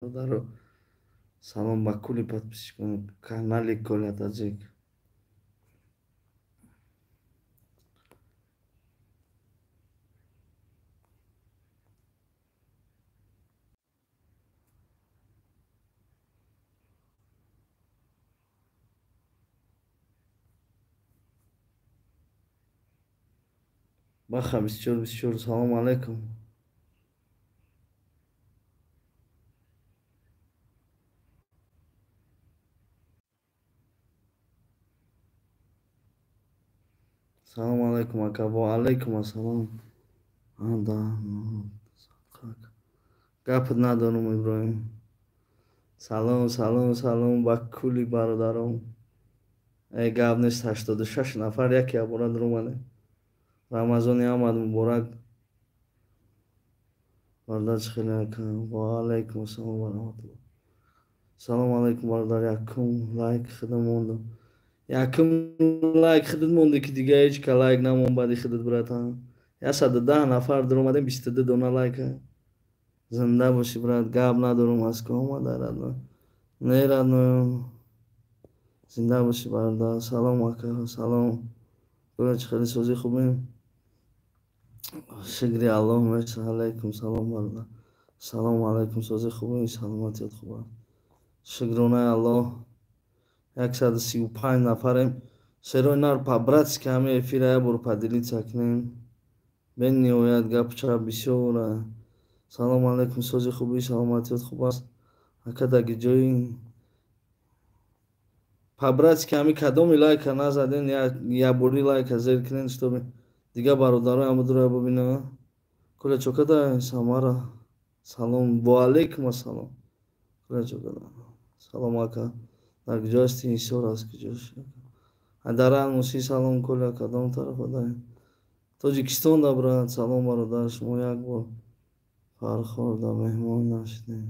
Бародаро, салом ба кулли подписчикони канали Коля Таҷик. Баха 24 24, салом алейкум. Салом алейкум, ака. Ва алейкум ассалом. Гап надорум, Иброҳим. Салом, салом, салом ба кулли бародаром. Э, гап нест, 86 нафар яке абора дуромадем. Рамазони омад муборак. Бародар, чӣ хеле, ака? Ва алейкум ассалом ва раҳматуллоҳ. Салом алейкум, бародар, якум лайк худам мондам. Якум лайк худат монди, ки дига ҳеҷ ка лайк намон баъди худат, братан. 110 нафар дуромадем, 22 дона лайка. Зинда бошӣ, брат, гап надорум, аз ко омада, родной. Не, родной. Зинда бошӣ, бародар. Салом, ака, салом. Гӯя, чӣ хеле, созӣ, хубем? Шукри Аллоҳ, мерси. Алейкум салом, бародар. Салому алейкум, созӣ, хубӣ, саломатият хуб аст? Шукронаи Аллоҳ. 135 нафарем. Шерои нар, по-братски ҳамаи эфира як бор поделиться кунем. Бениҳоят гапча бисёр. Салому алейкум, сози, хубӣ, саломатият хуб аст? Ака, даги ҷои по-братски ҳами кадоми лайка назаден, якбори лайка зер кунен, чтобы дигар бародарои ҳамудуро бубинанд. Коля чокада, Самара. Салом, ва алейкум ассалом. Коля чокада. Салом, ака. Дар куҷо ҳастӣ? Ҳисор аст куҷош? Дар Алмусӣ. Салом, Коля, кадом тарафа даем? Тоҷикистон да, брат. Салом, бародар, шумо як бор Фархорда меҳмон нашудем.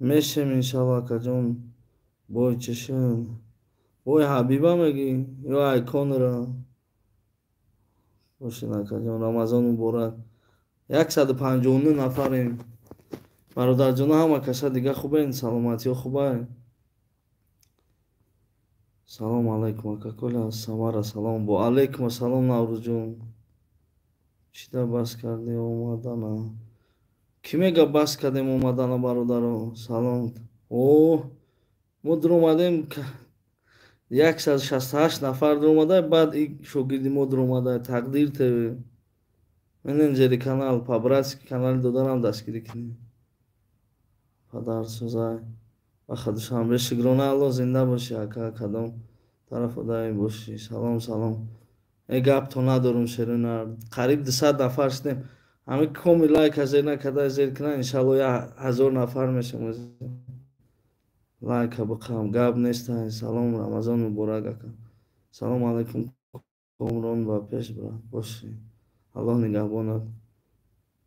Мешем, иншалло, акаҷон. Бой чишин? Бой Ҳабиба мегӣ ё Айконра? Бошин, акаҷон, Рамазон муборак. 159 нафарем. Бародарҷоно, ҳама каса дига хубен, саломатиҳо хубай? Салом алейкум, ака Коля, Самара, салом. Бо алейкум ассалом, Наврӯзҷон. Чида бас кардӣ омадана? Кӣ мега бас кардем омадана, бародаро? Салом. О, мо дуромадем, 168 нафар дуромада, баъд и шогирди мо дуромада. Тақдир ТВ. Менеҷери канал, по-братски канали додарам дастгирӣ кунем. Падарсӯзай. Баха Душанбе, шукрона Аллоҳ, зинда бошӣ, ака, кадом тарафа даем бошӣ. Салом, салом. Э, гапто надорум, шеринар. Қариб 200 нафар шудем. Ҳами коми лайка зер накарда зер кунан, иншалло 1000 нафар мешем. Лайка биқам, гап нестай. Салом, Рамазон муборак, ака. Салом алейкум, Комрон, ба пеш, брат. Бошӣ. Аллоҳ нигаҳбонат.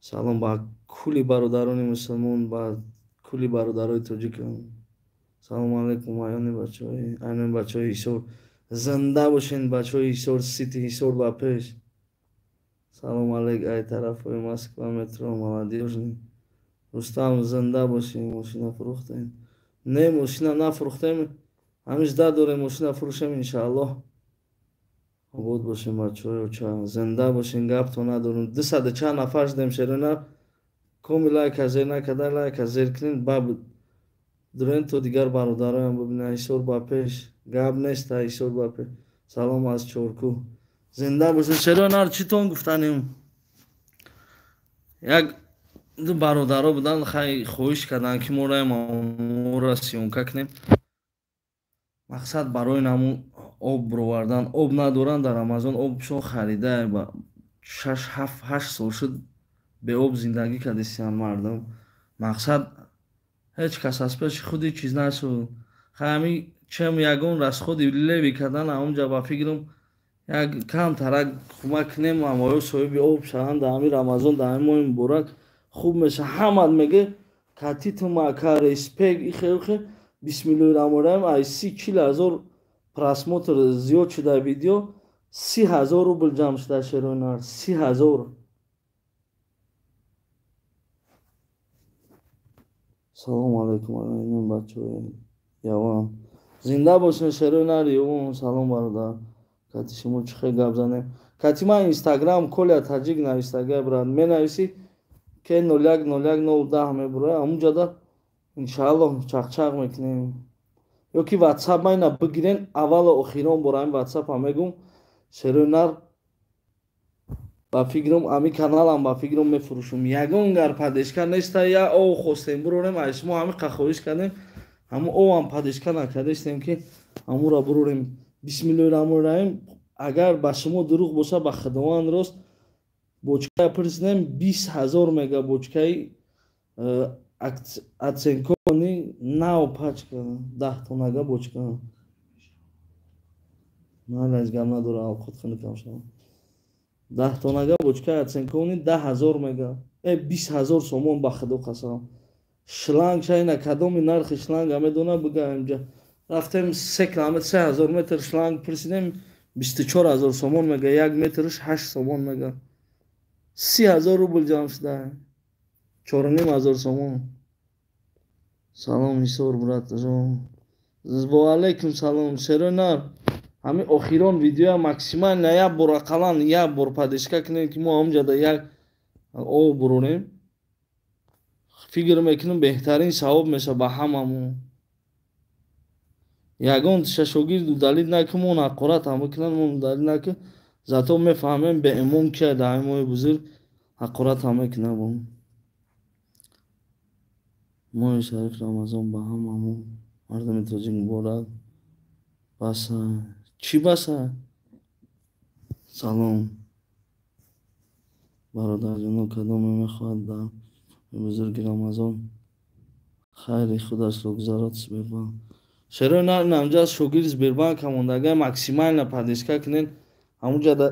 Салом ба кулли бародарони мусулмон, ба кулли бародарои тоҷикон. Салом алейкум, аёни бачаҳои, айнони бачаҳои Ҳисор. Зинда бошен, бачаҳои Ҳисор, Сити Ҳисор ба пеш. Салом алейк, ай тарафҳои Москва, метро Молодёжный. Рустам, зинда бошӣ, мошина фурӯхтем? Не, мошина нафурӯхтем. Ҳамиш да дорем мошина фурӯшем, иншааллоҳ. Обод бошем, бачаҳои оча. Зинда бошен, гапто надорум. Дусаду чанд нафар шудем, шерона. Коми лайка зер накарда лайка зер кунед, ба дурен то дигар бародароям бубинанд. Ҳисор ба пеш. Гап нест, Ҳисор ба пеш. Салом аз Чоркӯҳ. Зинда бошед. Шеронар, читон гуфтанем? Як ду бародаро буданд, хай хоҳиш карданд, ки моро мора съёмка кунем. Мақсад барои наму об бировардан. Об надоранд дар Рамазон, обшон харида, ба шаш, ҳафт, ҳашт сол шуд, беоб зиндагӣ кардисиянд мардум. Мақсад ҳеҷ кас аз пеши худ ҳеҷ чиз нашуд. Хай ҳами чем ягон расходи леви кардан, ҳамонҷа ба фикрам як камтарак кӯмак кунем, амоё соҳиби об шаванд дар ҳами Рамазон, дар ҳами моҳи муборак хуб меша. Ҳамат меге катитум, ака, респект, ихе. Бисмиллоҳи раҳмони раҳим, ай 30-40 ҳазор просмотр зиёд шуда видео, 30 000 рубл ҷамъ шуда, шеронар, 30 000. Салому алайкум алайкум бачаҳои Яван. Зинда бошед шерои нар Явон. Салом бародар. Кати шумо чӣ хел гап занем? Кати ман Инстаграм Коля Таҷик навистага брат. Менависӣ ке 01 01 010 мебура. Ҳамунҷода иншааллоҳ чақчақ мекунем. Ё ки WhatsApp майна бигирен, аввалу охирон бора ҳамин WhatsApp-а мегум. Шерои нар ба фикрам ами каналам ба фикрам мефурӯшум. Ягон гар поддержка неста, я ов хостем бурорем, ай шумо ҳами хоҳиш кардем, ҳамун овам поддержка накардестем ки ҳамура бурорем. Бисмиллоҳи раҳмони раҳим. Агар ба шумо дурӯғ боша, ба Худованд рост, бочкая пурсидем, 20 000 мега бочкаи оцинкованный нав пачка, 10 тоннага бочка. Малаз гап надора, авқот хунукам шава. 10 тоннага бочкаи оцинкованный 10 000 мега. 20 000 сомон, ба Худо қасам. Шланг шайна кадоми нархи шланга медона бига инҷа. Рафтем 3 километр, 3000 метр шланг пурсидем, 24 000 сомон мега, 1 метрш 8 сомон мега. 30 000 рубл ҷамъ шуда. 4500 сомон. Салом Ҳисор братҷон. Ва алайкум салом. Шерои нар. Ҳамин охирон видеоя максимально як бор, ақаллан як бор поддержка кунем, ки мо ҳамунҷода як ов бурорем. Фикр мекунам, беҳтарин савоб мешавад ба ҳамамон. Ягон шогирд удалить накун, мо ҳақорат ҳам бикунанд, мо удалить накун. Зато мефаҳмем беимон кия дар ҳамин моҳи бузург ҳақорат ҳам мекунад бо мо. Моҳи шариф Рамазон ба ҳамамон мардуми тоҷик муборак. Баса. Чӣ баса? Салом. Бародарҷоно, кадоме мехоҳад дар моҳи бузурги Рамазон хайри худашро гузарад, Сбербанк. Шерои нар инамҷа шогирди Сбербанка мондага, максимально поддержка кунед. Ҳамунҷода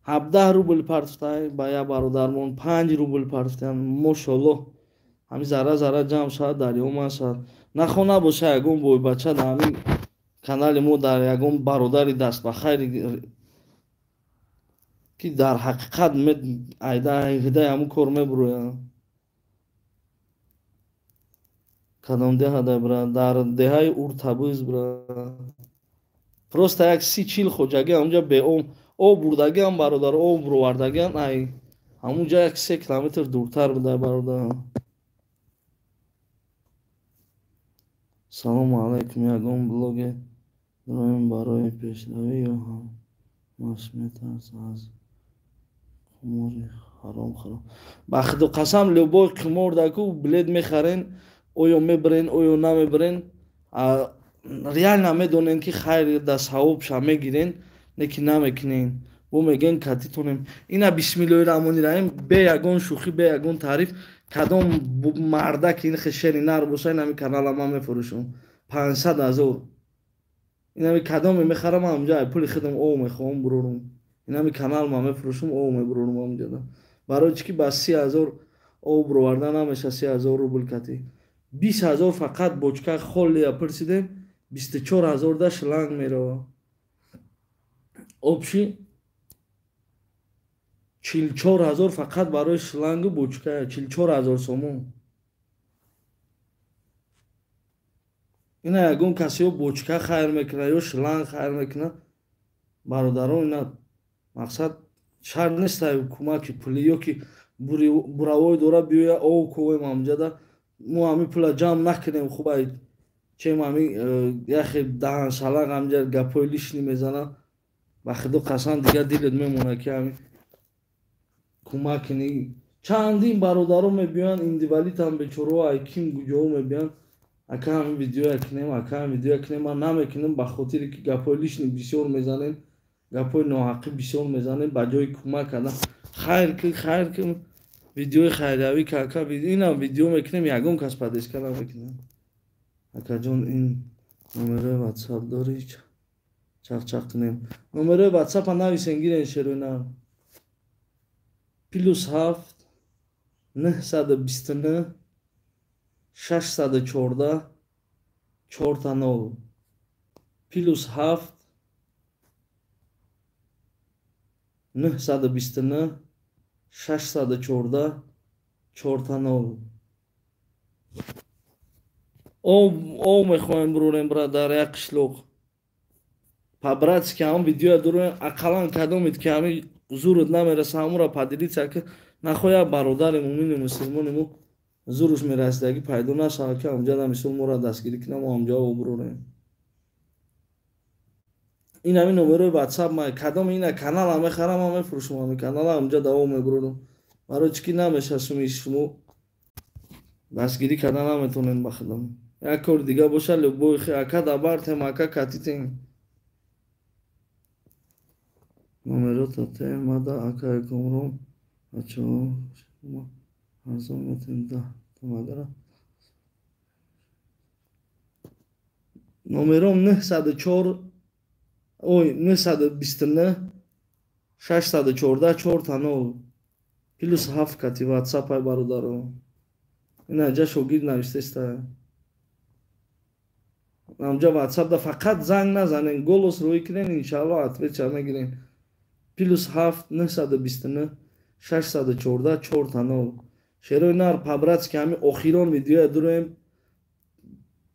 17 рубл партофтай ба як бародармон, 5 рубл партофтаянд. Мошоллоҳ, ҳамин зарра зарра ҷамъ шавад, дарё машавад. Нахо набоша ягон бойбача дар ҳамин канали мо, дар ягон бародари дастбахайри ки дар ҳақиқат айдаи ҳамун кор мебурояд. Кадом деҳа бра? Дар деҳаи Уртабиз, бра. Просто як 30-40 хоҷагӣ ҳамунҷа беоб об бурдагиам, бародар, об буровардагиам, ай ҳамунҷа як 3 километр дуртар буда, бародар. Салому алайкум. Ягон блоге дорем барои пешравӣ ё ҳамаш метарсад аз қумори ҳаром харом? Ба Худо қасам, любой қимор даку билет мехарен, оё мебарен, оё намебарен, реально медонен ки хайр да савобша мегирен, не ки намекунен. Бо мегӯен катитонем. Ина бисмиллоҳи раҳмони раҳим, бе ягон шӯхӣ, бе ягон таъриф, кадом мардак ин шери нар боша, ин ҳами канала ман мефурӯшам 500 000. Ин ҳами кадоме мехарам, ҳамҷа пули худам ов мехоҳам бурорум. Ин ҳами канал ман мефурӯшам, ов мебурорум ҳамҷода. Барои чӣ ки ба 30 000 ов буроварда намеша, 30 000 рубл кати. 20 000 фақат бочка холия пурсидем, 24 000 да шланг мерава. Общий 44 000 фақат барои шлангу бочка, 44 000 сомон. Ина ягон касе ё бочка хайр мекунад, ё шланг хайр мекунад. Бародарон, ина мақсад шарт нест кӯмаки пулӣ, ё ки буравой дора биёя ов ковем ҳамҷада. Мо ҳамин пула ҷамъ накунем, хуб ай чем ҳамин яхе даҳаншалақ ҳамҷа гапҳои лишний мезанад. Ба Худо қасам, дигар дилет мемонад ки ҳамин кӯмак кунӣ. Чандин бародарон мебиёянд, индивалитам бечораҳо, ай ким куҷоҳо мебиёянд: ака, ҳамин видеоя кунем, ака, ҳамин видеоя кунем. Ман намекунам, ба хотире ки гапҳои лишний бисёр мезанем, гапҳои ноҳаққӣ бисёр мезанем. Ба ҷои кӯмак кардан, хайр ки, хайр ки, видеои хайриявӣ ка, ака, инам видео мекунем, ягон кас поддержка намекунад. Акаҷон, ин номерои ватсап дорӣ, чақчақ кунем? Номерои ватсапа нависен, гирен, шерои нар. +7 929 614 0000. +7 929 614 0000. Об мехоҳем бурорем, брат, дар як қишлоқ. По-братски ҳамон видеоя дуроем, ақаллан кадомед ки ҳамин зурут намераса, ҳамонро поделиться ки нахоҳ як бародари мумини мусулмони мо зуруш мерасидагӣ пайдо нашавад, ки ҳамҷа мисол моро дастгирӣ кунам, мо ҳамҷа об бурорем. Ин ҳамин номерои WhatsApp ма, кадом ина канала мехарам, ман мефурӯшам ҳамин канала, ҳамҷа давом мебурорам. Барои чӣ ки намеша суми шумо дастгирӣ карда наметонем ба худам. Як кор дига боша, любой ака дабартем, ака катитем. Номерота тем мада акай Комрон бачаҳо шумо арзон метем да тамагара. Номером 904 ой 929 614 4 0 плюс 7 кати WhatsApp ай бародаро. Ина ҷа шогирд навиштеста. Амҷа WhatsApp да фақат занг назанен, голос рӯй кунен, иншааллоҳ отвеча мегирен. Плюс 7 929 614 4 0. Шерои нар по-братски ҳамин охирон видеоя дуроем,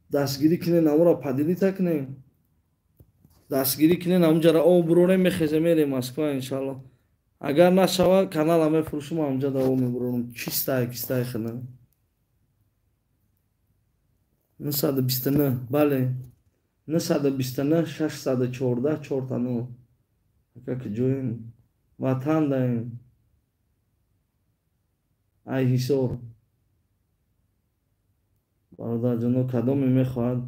дастгирӣ кунен, ҳамонро поделита кунем. Дастгирӣ кунен, ҳамонҷаро об бурорем, мехезем мерем Москва иншааллоҳ. Агар нашава канала мефурӯшам, ҳамонҷа давом мебурорам. Чистай кистай худам. 929, бале. 929 614 4 0. Ака куҷоем? Ватан даем. Ай Ҳисор. Бародарҷоно, кадоме мехоҳад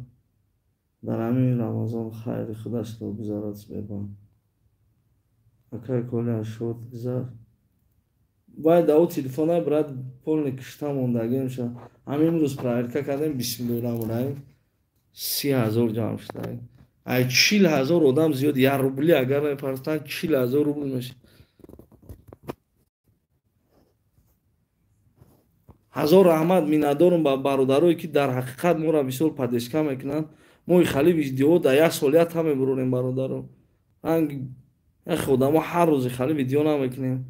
дар ҳамин Рамазон хайри худашро гузарад, бебанд. Акай Коля шод гузар. Вай да о телефонай брат полный кишта мондагӣ меша. Ҳамин имрӯз проверка кардем, бисмиллоҳи раҳмони раҳим. 30 000 ҷамъ шуда. Ай 40 000 одам зиёд, як рубли агар мепартанд 40 000 рубл мешавад. Ҳазор раҳмат миннатдорум ба бародарое ки дар ҳақиқат моро бисёр поддержка мекунанд. Мо хали видео дар як сол як та мебурорем, бародаро. Ях одамо ҳар рӯзи хали видео намекунем.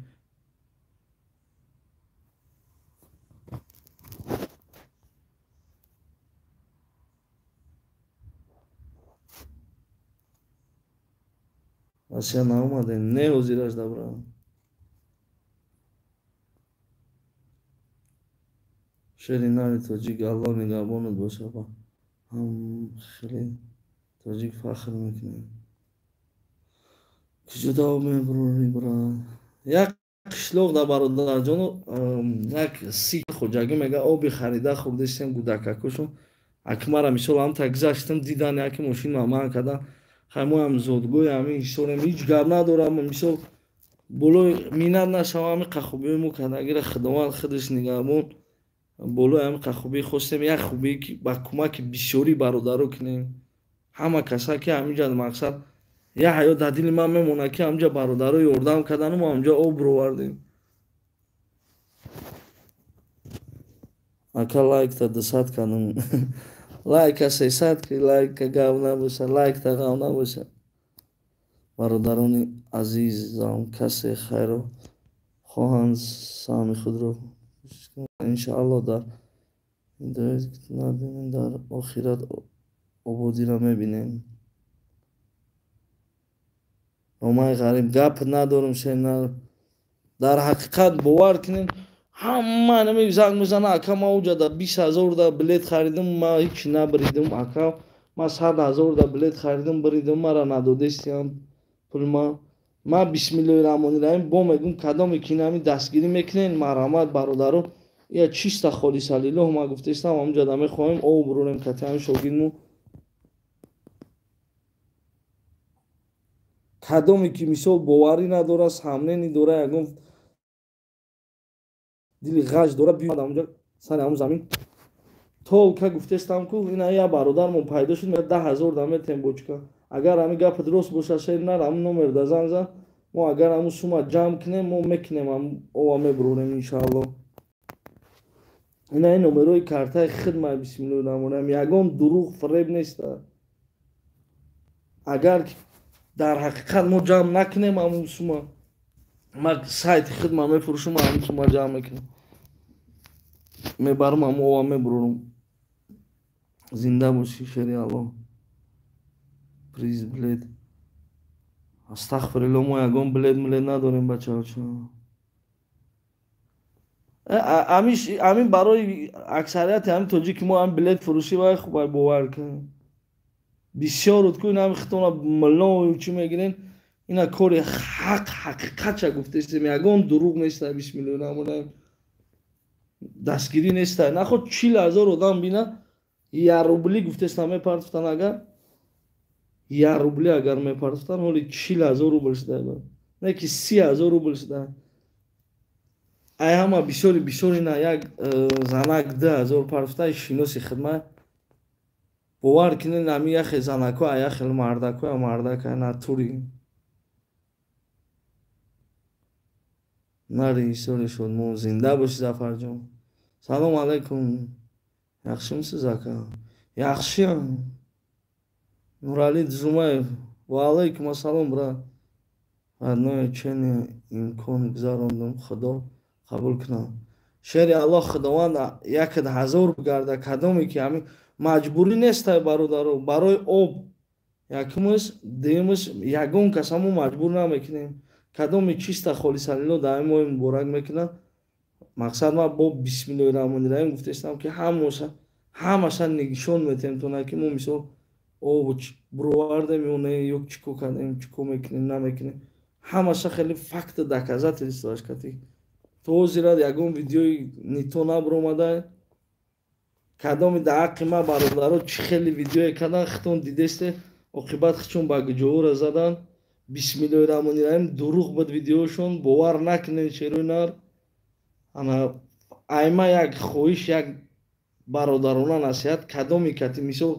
Россия наомадем, не ҳозираш дабра. Шери нави тоҷик, Аллоҳ нигаҳбонат бошад, ба ҳам хеле тоҷик фахр мекунем. Куҷо давом мебурорӣ, брат? Як қишлоқ да бародарҷоно, як си хоҷагӣ мега оби харида хӯрдастем гудакакошон. Акмара мисол ҳамта гузаштам, дидан яке мошин ман кардан. Хай моям зодгоҳи ҳамин ҳисорем, ҳеҷ гап надорам, мисол болои миннат нашавам, ҳамин қахубиҳои мо кардагира Худованд худаш нигаҳбон. Болои ҳамин қахубӣ хостем як хубие ки ба кӯмаки бисёрӣ бародаро кунем. Ҳама каса ки ҳаминҷа мақсад як ҳаёт дар дили ман мемонад ки ҳаминҷа бародаро ёрдам кардану мо ҳаминҷа об бировардем. Ака лайкта 200 кардам. Лайка 300 ки лайка гап набошад, лайкта гап набошад. Бародарони азизам, касе хайро хоҳанд саҳми худро иншааллоҳ дар дар охират ободиро мебинем. Ромаи ғариб гап надорам, шер дар ҳақиқат бовар кунем, ҳама нами занг мезана, ака ма уҷа да 20 000 да билет харидам, ма ҳеҷ набридам, ака ма 100 000 да билет харидам, бридам, мара надодестиям пул ма. Ма бисмиллоҳи раҳмони раҳим бо мегӯм, кадоме ки инами дастгирӣ мекунен, марҳамат бародаро, я чиста холиса лиллоҳ ма гуфтестам, ҳамҷа да мехоҳем об бурорем кати ҳамин шогирдму. Кадоме ки мисол боварӣ надорад, сомнение дора, ягон дили ғаж дора, биёд ҳамҷа сари ҳамон замин. Толка гуфтестам ку ина я бародармон пайдо шуд, мега 10 000 да метем бочка. Агар ҳамин гап дуруст бошад, шер нар, ҳамон номер да занг зан, мо агар ҳамон сума ҷамъ кунем, мо мекунем, ҳамон ова мебурорем иншааллоҳ. Ина ин номерои картаи хидмат, бисмиллоҳи раҳмони раҳим, ягон дурӯғ фиреб нест. Агар дар ҳақиқат мо ҷамъ накунем ҳамон сума, ма сайти хидмат мефурӯшам, ҳамон сума ҷамъ мекунам, мебарам, ҳамон ова мебурорам. Зинда бошӣ, шери Аллоҳ. Приз билет. Астағфирулло, мо ягон билет милет надорем, бачаҳо. Ҳамин барои аксарияти ҳамин тоҷики мо ҳам билет фурӯшӣ вай хуб бовар кунем. Бисёр уд ку ин ҳами хитона миллон чӣ мегирен, ина кори ҳақ ҳақиқатша гуфтестем, ягон дурӯғ неста. Бисмиллоҳи раҳмони раҳим, дастгирӣ неста. Наход 40 000 одам бина, я рубли гуфтестам мепартофтан, агар я рубли агар мепартофтан, ҳоли 40 000 рубл шуда, не ки 30 000 рубл шуда. Ай ҳама бисёри бисёр ина як занак 2000 партофта, шиноси хидмат. Бовар кунед, ҳами яхе занако, яхел мардако, мардака натури нари исори шуд. Мо зинда бошӣ, Зафарҷон. Салом алайкум, яхшимисиз, ака? Яхшиам. Нурали Дзумаев, ва алайкум ассалом, брат. Родное чени имкон гузарондум, Худо қабул кунад. Шери Аллоҳ, Худованд якад ҳазор бигарда. Кадоме ки ҳамин маҷбурӣ нестай, бародаро, барои об якумаш, дуюмаш, ягон кас ҳамо маҷбур намекунем. Кадоме чиста холисалило дар ҳамин моҳи муборак мекунад. Мақсад, ман бо бисмиллоҳи раҳмони раҳим гуфтаистам, ки ҳамаша ҳамаша нишон метиҳем, то на ки мо мисол об буровардем ё не, ё чӣ кор кардем, чӣ кор мекунем, намекунем. Ҳамаша хеле факта доказательствоаш кати. То ҳозира ягон видеои нито набуромада. Кадоми дар ҳаққи ман, бародаро, чӣ хеле видеое кардан, хитон дидесте, оқибат хичон ба гуҷоора задан. Бисмиллоҳи раҳмони раҳим, дурӯғ буд видеошон, бовар накунед, шерои нар. Ана айма як хоҳиш, як бародарона насиҳат: кадоми кати мисол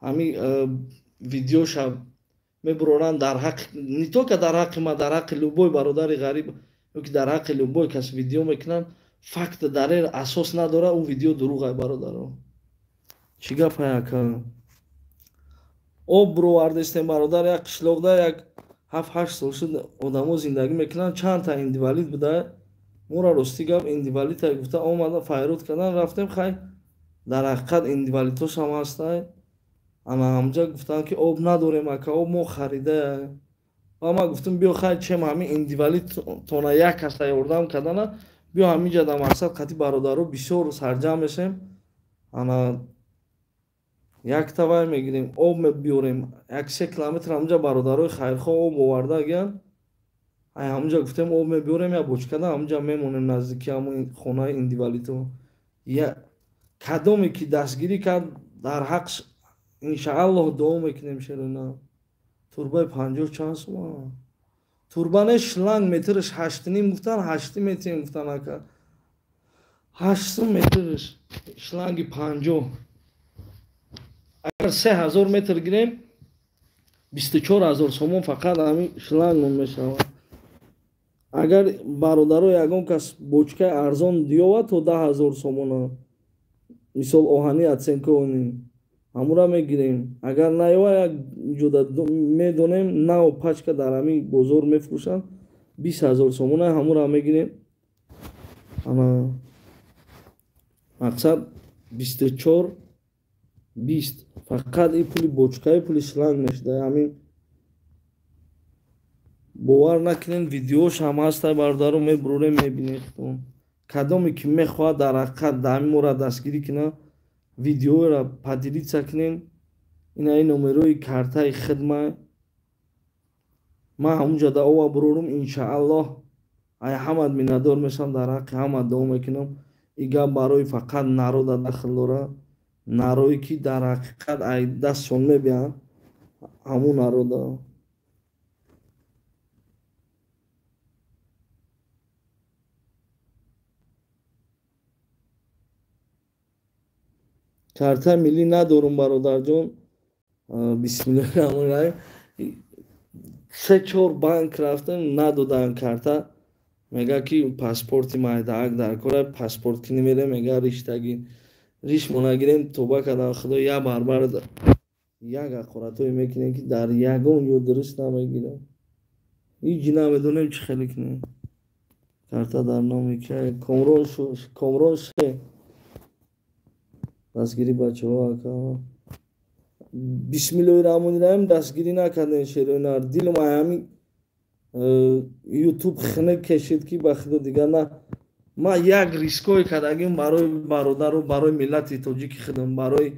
ҳами видеоша мебуроранд дар ҳаққи, не только дар ҳаққи ман, дар ҳаққи любой бародари ғариб ё ки дар ҳаққи любой кас видео мекунанд, факт дар ин асос надорад, ӯ видео дурӯғай, бародаро. Чӣ гапай, ака? Об буровардестем, бародар, як қишлоқда як 7-8 сол шуд одамо зиндагӣ мекунанд, чандта инвалид буда. Мора ростӣ гап, инвалидта гуфта омада файрод кардан, рафтем. Хай, дар ҳақиқат инвалидҳошам ҳастай. Ана ҳамҷа гуфтанд, ки об надорем, ака, об мо харида. Ва ман гуфтам, биё, хай, чем ҳамин инвалидтона як каса ёрдам кардана, биё ҳаминҷа дар мақсад қати бародаро бисёр сарҷамъ мешем, ана якта вай мегирем, об мебиёрем. Як 3 километр ҳаминҷа бародарои хайрхоҳ об оварда гиянд. Ай ҳаминҷа гуфтем, об мебиёрем, як бочкада ҳаминҷа мемонем, наздики ҳамон хонаи инвалидҳо. Кадоме ки дастгирӣ кард, дар ҳаққш иншааллоҳ дуо мекунем. Шерона турбаи 50 чанд сума? Турба не, шланг, метраш 8,5 гуфтан, ҳашти метрем гуфтан, ака, 8 сум метраш шланги 50. Агар 3000 метр гирем, 24 000 сомон фақат ҳамин шлангмон мешавад. Агар бародаро ягон кас бочкаи арзон диёвад то 10 000 сомона, мисол оҳани оцинкованный, ҳамура мегирем. Агар наёва, як ҷода медонем, нав пачка дар ҳамин бозор мефурӯшанд, 20 000 сомона, ҳамура мегирем. Ана мақсад 24 20, фақат и пули бочкаи, пули шланг мешуда. Ҳамин бовар накунед, видеош ҳам ҳастай, бародаро, мебурорем, мебинед. Кадоме ки мехоҳад дар ҳақиқат дар ҳамин мора дастгирӣ кунад, видеоро поделиться кунем. Ина ин номерои картаи хидма. Ман ҳамунҷа да ова бурорум, иншааллоҳ ай ҳамат миннатдор мешавам, дар ҳаққи ҳама дуо мекунам. И гап барои фақат народа дахл дорад, нарое ки дар ҳақиқат ай дастшон мебиҳанд, ҳамун народа. Картаи миллӣ надорум, бародарҷон. Бисмиллоҳи раҳмони раҳим, се чор банк рафтем, надоданд карта. Мега ки паспорти майдаак дар кора, паспорт ки намерем, мега риштаги ришмо нагирем. Тоба кардам, Худо, як барбар як ҳақоратҳое мекунем, ки дар ягон ҷо дуруст намегирам. Ҳеҷ намедонем чӣ хеле кунем. Карта дар номи ки? Комрон, Комрон ше. Дастгирӣ бачаҳо ака. Бисмиллоҳи раҳмони раҳим дастгирӣ накардем шерои нар. Дилам ай ҳамин ютуб хинак кешид ки ба худо дигар на. Ман як риское кардагим барои бародару барои миллати тоҷики худам, барои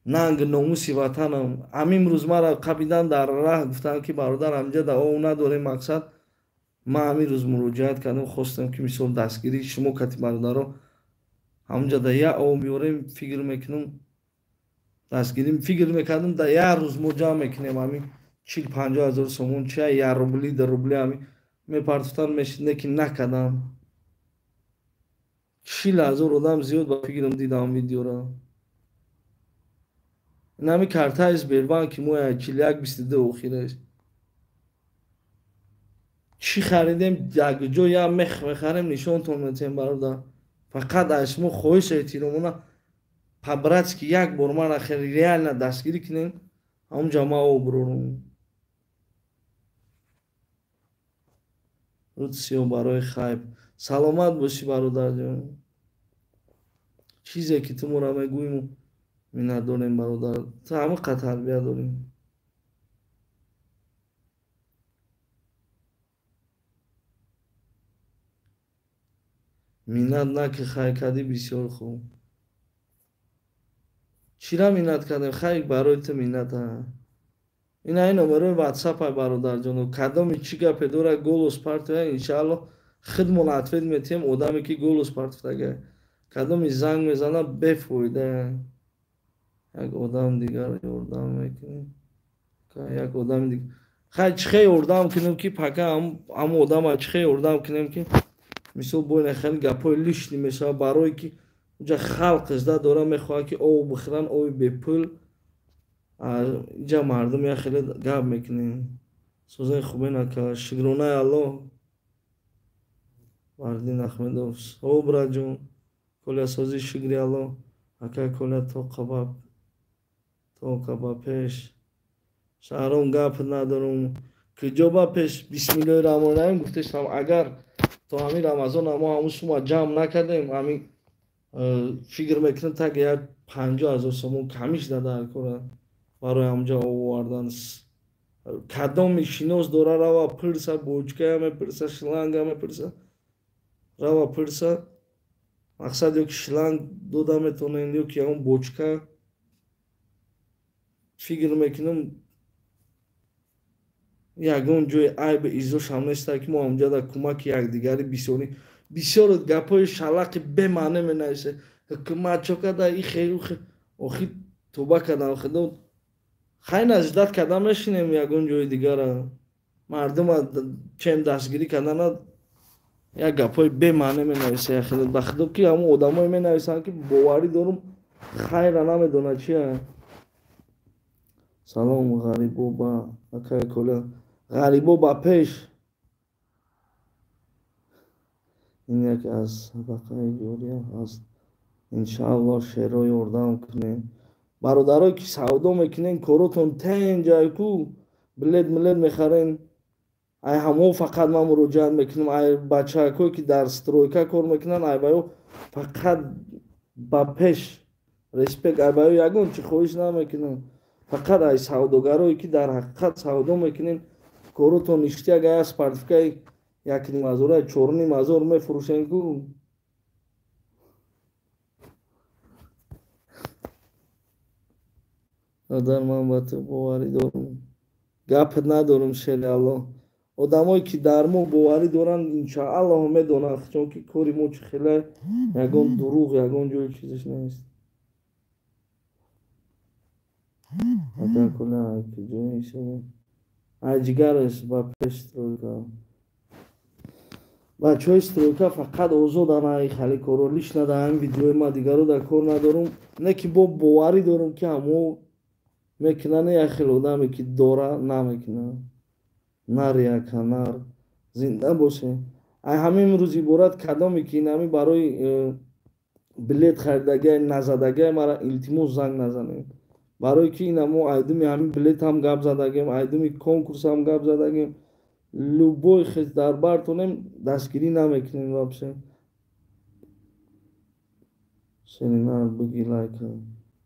нанг номуси ватанам. Ҳамин рӯз маро қабидан дар раҳ гуфтанд ки бародар ҳамҷа да ов надорем мақсад. Ман ҳамин рӯз муроҷиат кардам, хостам ки мисол дастгирии шумо кати бародаро ҳамҷа да як ов меорем, фикр мекунам дастгирӣ фикр мекардам да як рӯз мо ҷамъ мекунем ҳамин 40-50 ҳазор сомон чи як рубли да рубли ҳамин мепартофтан мешид, не ки накардам. 40 ҳазор одам зиёд ба фикрам дидам видеоро. Ин ҳами картаи Сбербанки мо 41-22 охираш. Чӣ харидем, якҷо як мех мехарем, нишонтон метиҳем бародар. Фақат аз шумо хоҳиш эҳтиромона по-братски як бор мара хеле реально дастгирӣ кунем, ҳамунҷа ман оброрум. Рӯд сиёҳ барои хайб. Саломат бошӣ бародарҷон. Чизе ки ту моро мегӯӣ мо миннатдорем бародар. Ту ҳамақа тарбия дорӣ. Миннат наки хай кардӣ бисёр хуб. Чира миннат кардем? Хай барои ту миннат. Ина ин номерои ватсапай бародарҷоно. Кадоми чӣ гапе дора голос партоя, иншаалло худмон ответ метиҳем одаме ки голос партофтага. Кадоми занг мезана бефоида. Як одам дигар ёрдам мекунем. Як одами дигар. Хай чӣ хе ёрдам кунем ки пака ҳамон одама чӣ хе ёрдам кунем ки мисол бо ина хеле гапҳои лишний мешавад барое ки унҷа халқ изда дора мехоҳад ки об бихӯранд, оби бепул. Инҷа мардум як хеле гап мекунем. Сӯзаи хубе нака. Шукронаи Аллоҳ. Бардин Ахмедов. О браҷон. Коля созӣ шукри Аллоҳ. Ака Коля тоқа ба пеш. Шаҳром гап надорум. Куҷо ба пеш? Бисмиллоҳи раҳмони раҳим гуфтешам агар то ҳамин Рамазон мо ҳамун сума ҷамъ накардем, ҳамин фикр мекунем так як 50 ҳазор сомон камиш дада кора барои ҳамҷа овардан. Кадоми шинос дора рава пирса, бочкая мепирса, шланга мепирса, рава пирса. Мақсад ё ки шланг дода метавонем, ё ки ҳамон бочка. Фикр мекунам ягон ҷои айб изошам неста ки мо ҳамҷа дар кӯмаки якдигарӣ бисёрӣ. Бисёр гапҳои шалақи бемаъне менависе. Ҳукумат чо карда, и хе, у хе. Охи тоба кардам худо. Хай наздат карда мешинем ягон ҷои дигара. Мардума чем дастгирӣ кардана як гапҳои бемаъне менависе. Яхеле ба худо ки ҳамон одамое менависанд ки боварӣ дорум хайра намедонад чия. Салом ғарибо ба акай Коля. Ғарибо ба пеш. Ин як аз садақаи ҷория аст. Иншааллоҳ шеро ёрдам кунем. Бародарое ки савдо мекунен, коротон тенҷай ку, билет милет мехарен. Ай ҳамо фақат ман муроҷиат мекунам, ай бачаҳакое ки дар стройка кор мекунанд, ай баё фақат ба пеш респект, ай баё ягон чӣ хоҳиш намекунам. Фақат ай савдогарое ки дар ҳақиқат савдо мекунен, коротон ишти агар як спартикаи 1,5 ҳазора, 4,5 ҳазор мефурӯшен ку. Бародар ман ба ту боварӣ дорум. Гап надорум шери Аллоҳ. Одамое ки дар мо боварӣ доранд, иншааллоҳ медонанд, чунки кори мо чӣ хеле ягон дурӯғ, ягон ҷои чизаш нест. Ака Коля куҷои шумо? Ай ҷигараш ба пеш стройка. Бачаҳои стройка фақат озоданд ай хали коро. Лично дар ҳамин видеои ман дигаро дар кор надорум. Не ки бо боварӣ дорум ки ҳамо мекунанд, як хел одаме ки дора намекунад. Нар яка нар. Зинда боше. Ай ҳамин рӯз иборат кадоме ки инами барои билет харидагиай назадагиай мара илтимос занг назанед. Барое ки ина мо айдуми ҳамин билетам гап задагем, айдуми конкурсам гап задагем. Любой хез дар бартонем дастгирӣ намекунем вообще. Шеринар буги лайк.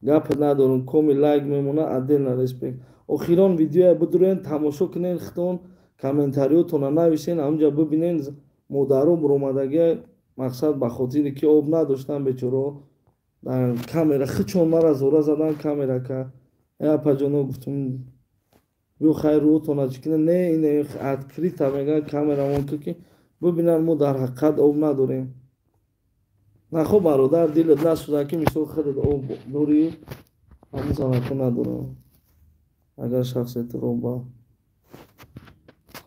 Гап надорум, коми лайк мемона, отдельно респект. Охирон видеоя бидурен, тамошо кунен, хитон комментариётона нависен, ҳамҷа бибинен модаро буромадагия мақсад ба хотире ки об надоштан бечоро дар камера хичон мара зора задан камера ка. Апаҷоно гуфтум биё хайр рӯтона чӣ кунем, не ин открыто мегӯяд камерамон ки бибинанд мо дар ҳақиқат об надорем. Нахо бародар дилат насӯзад ки мисол худат об дорӣ, ҳамун занако надорам. Агар шахсе туро ба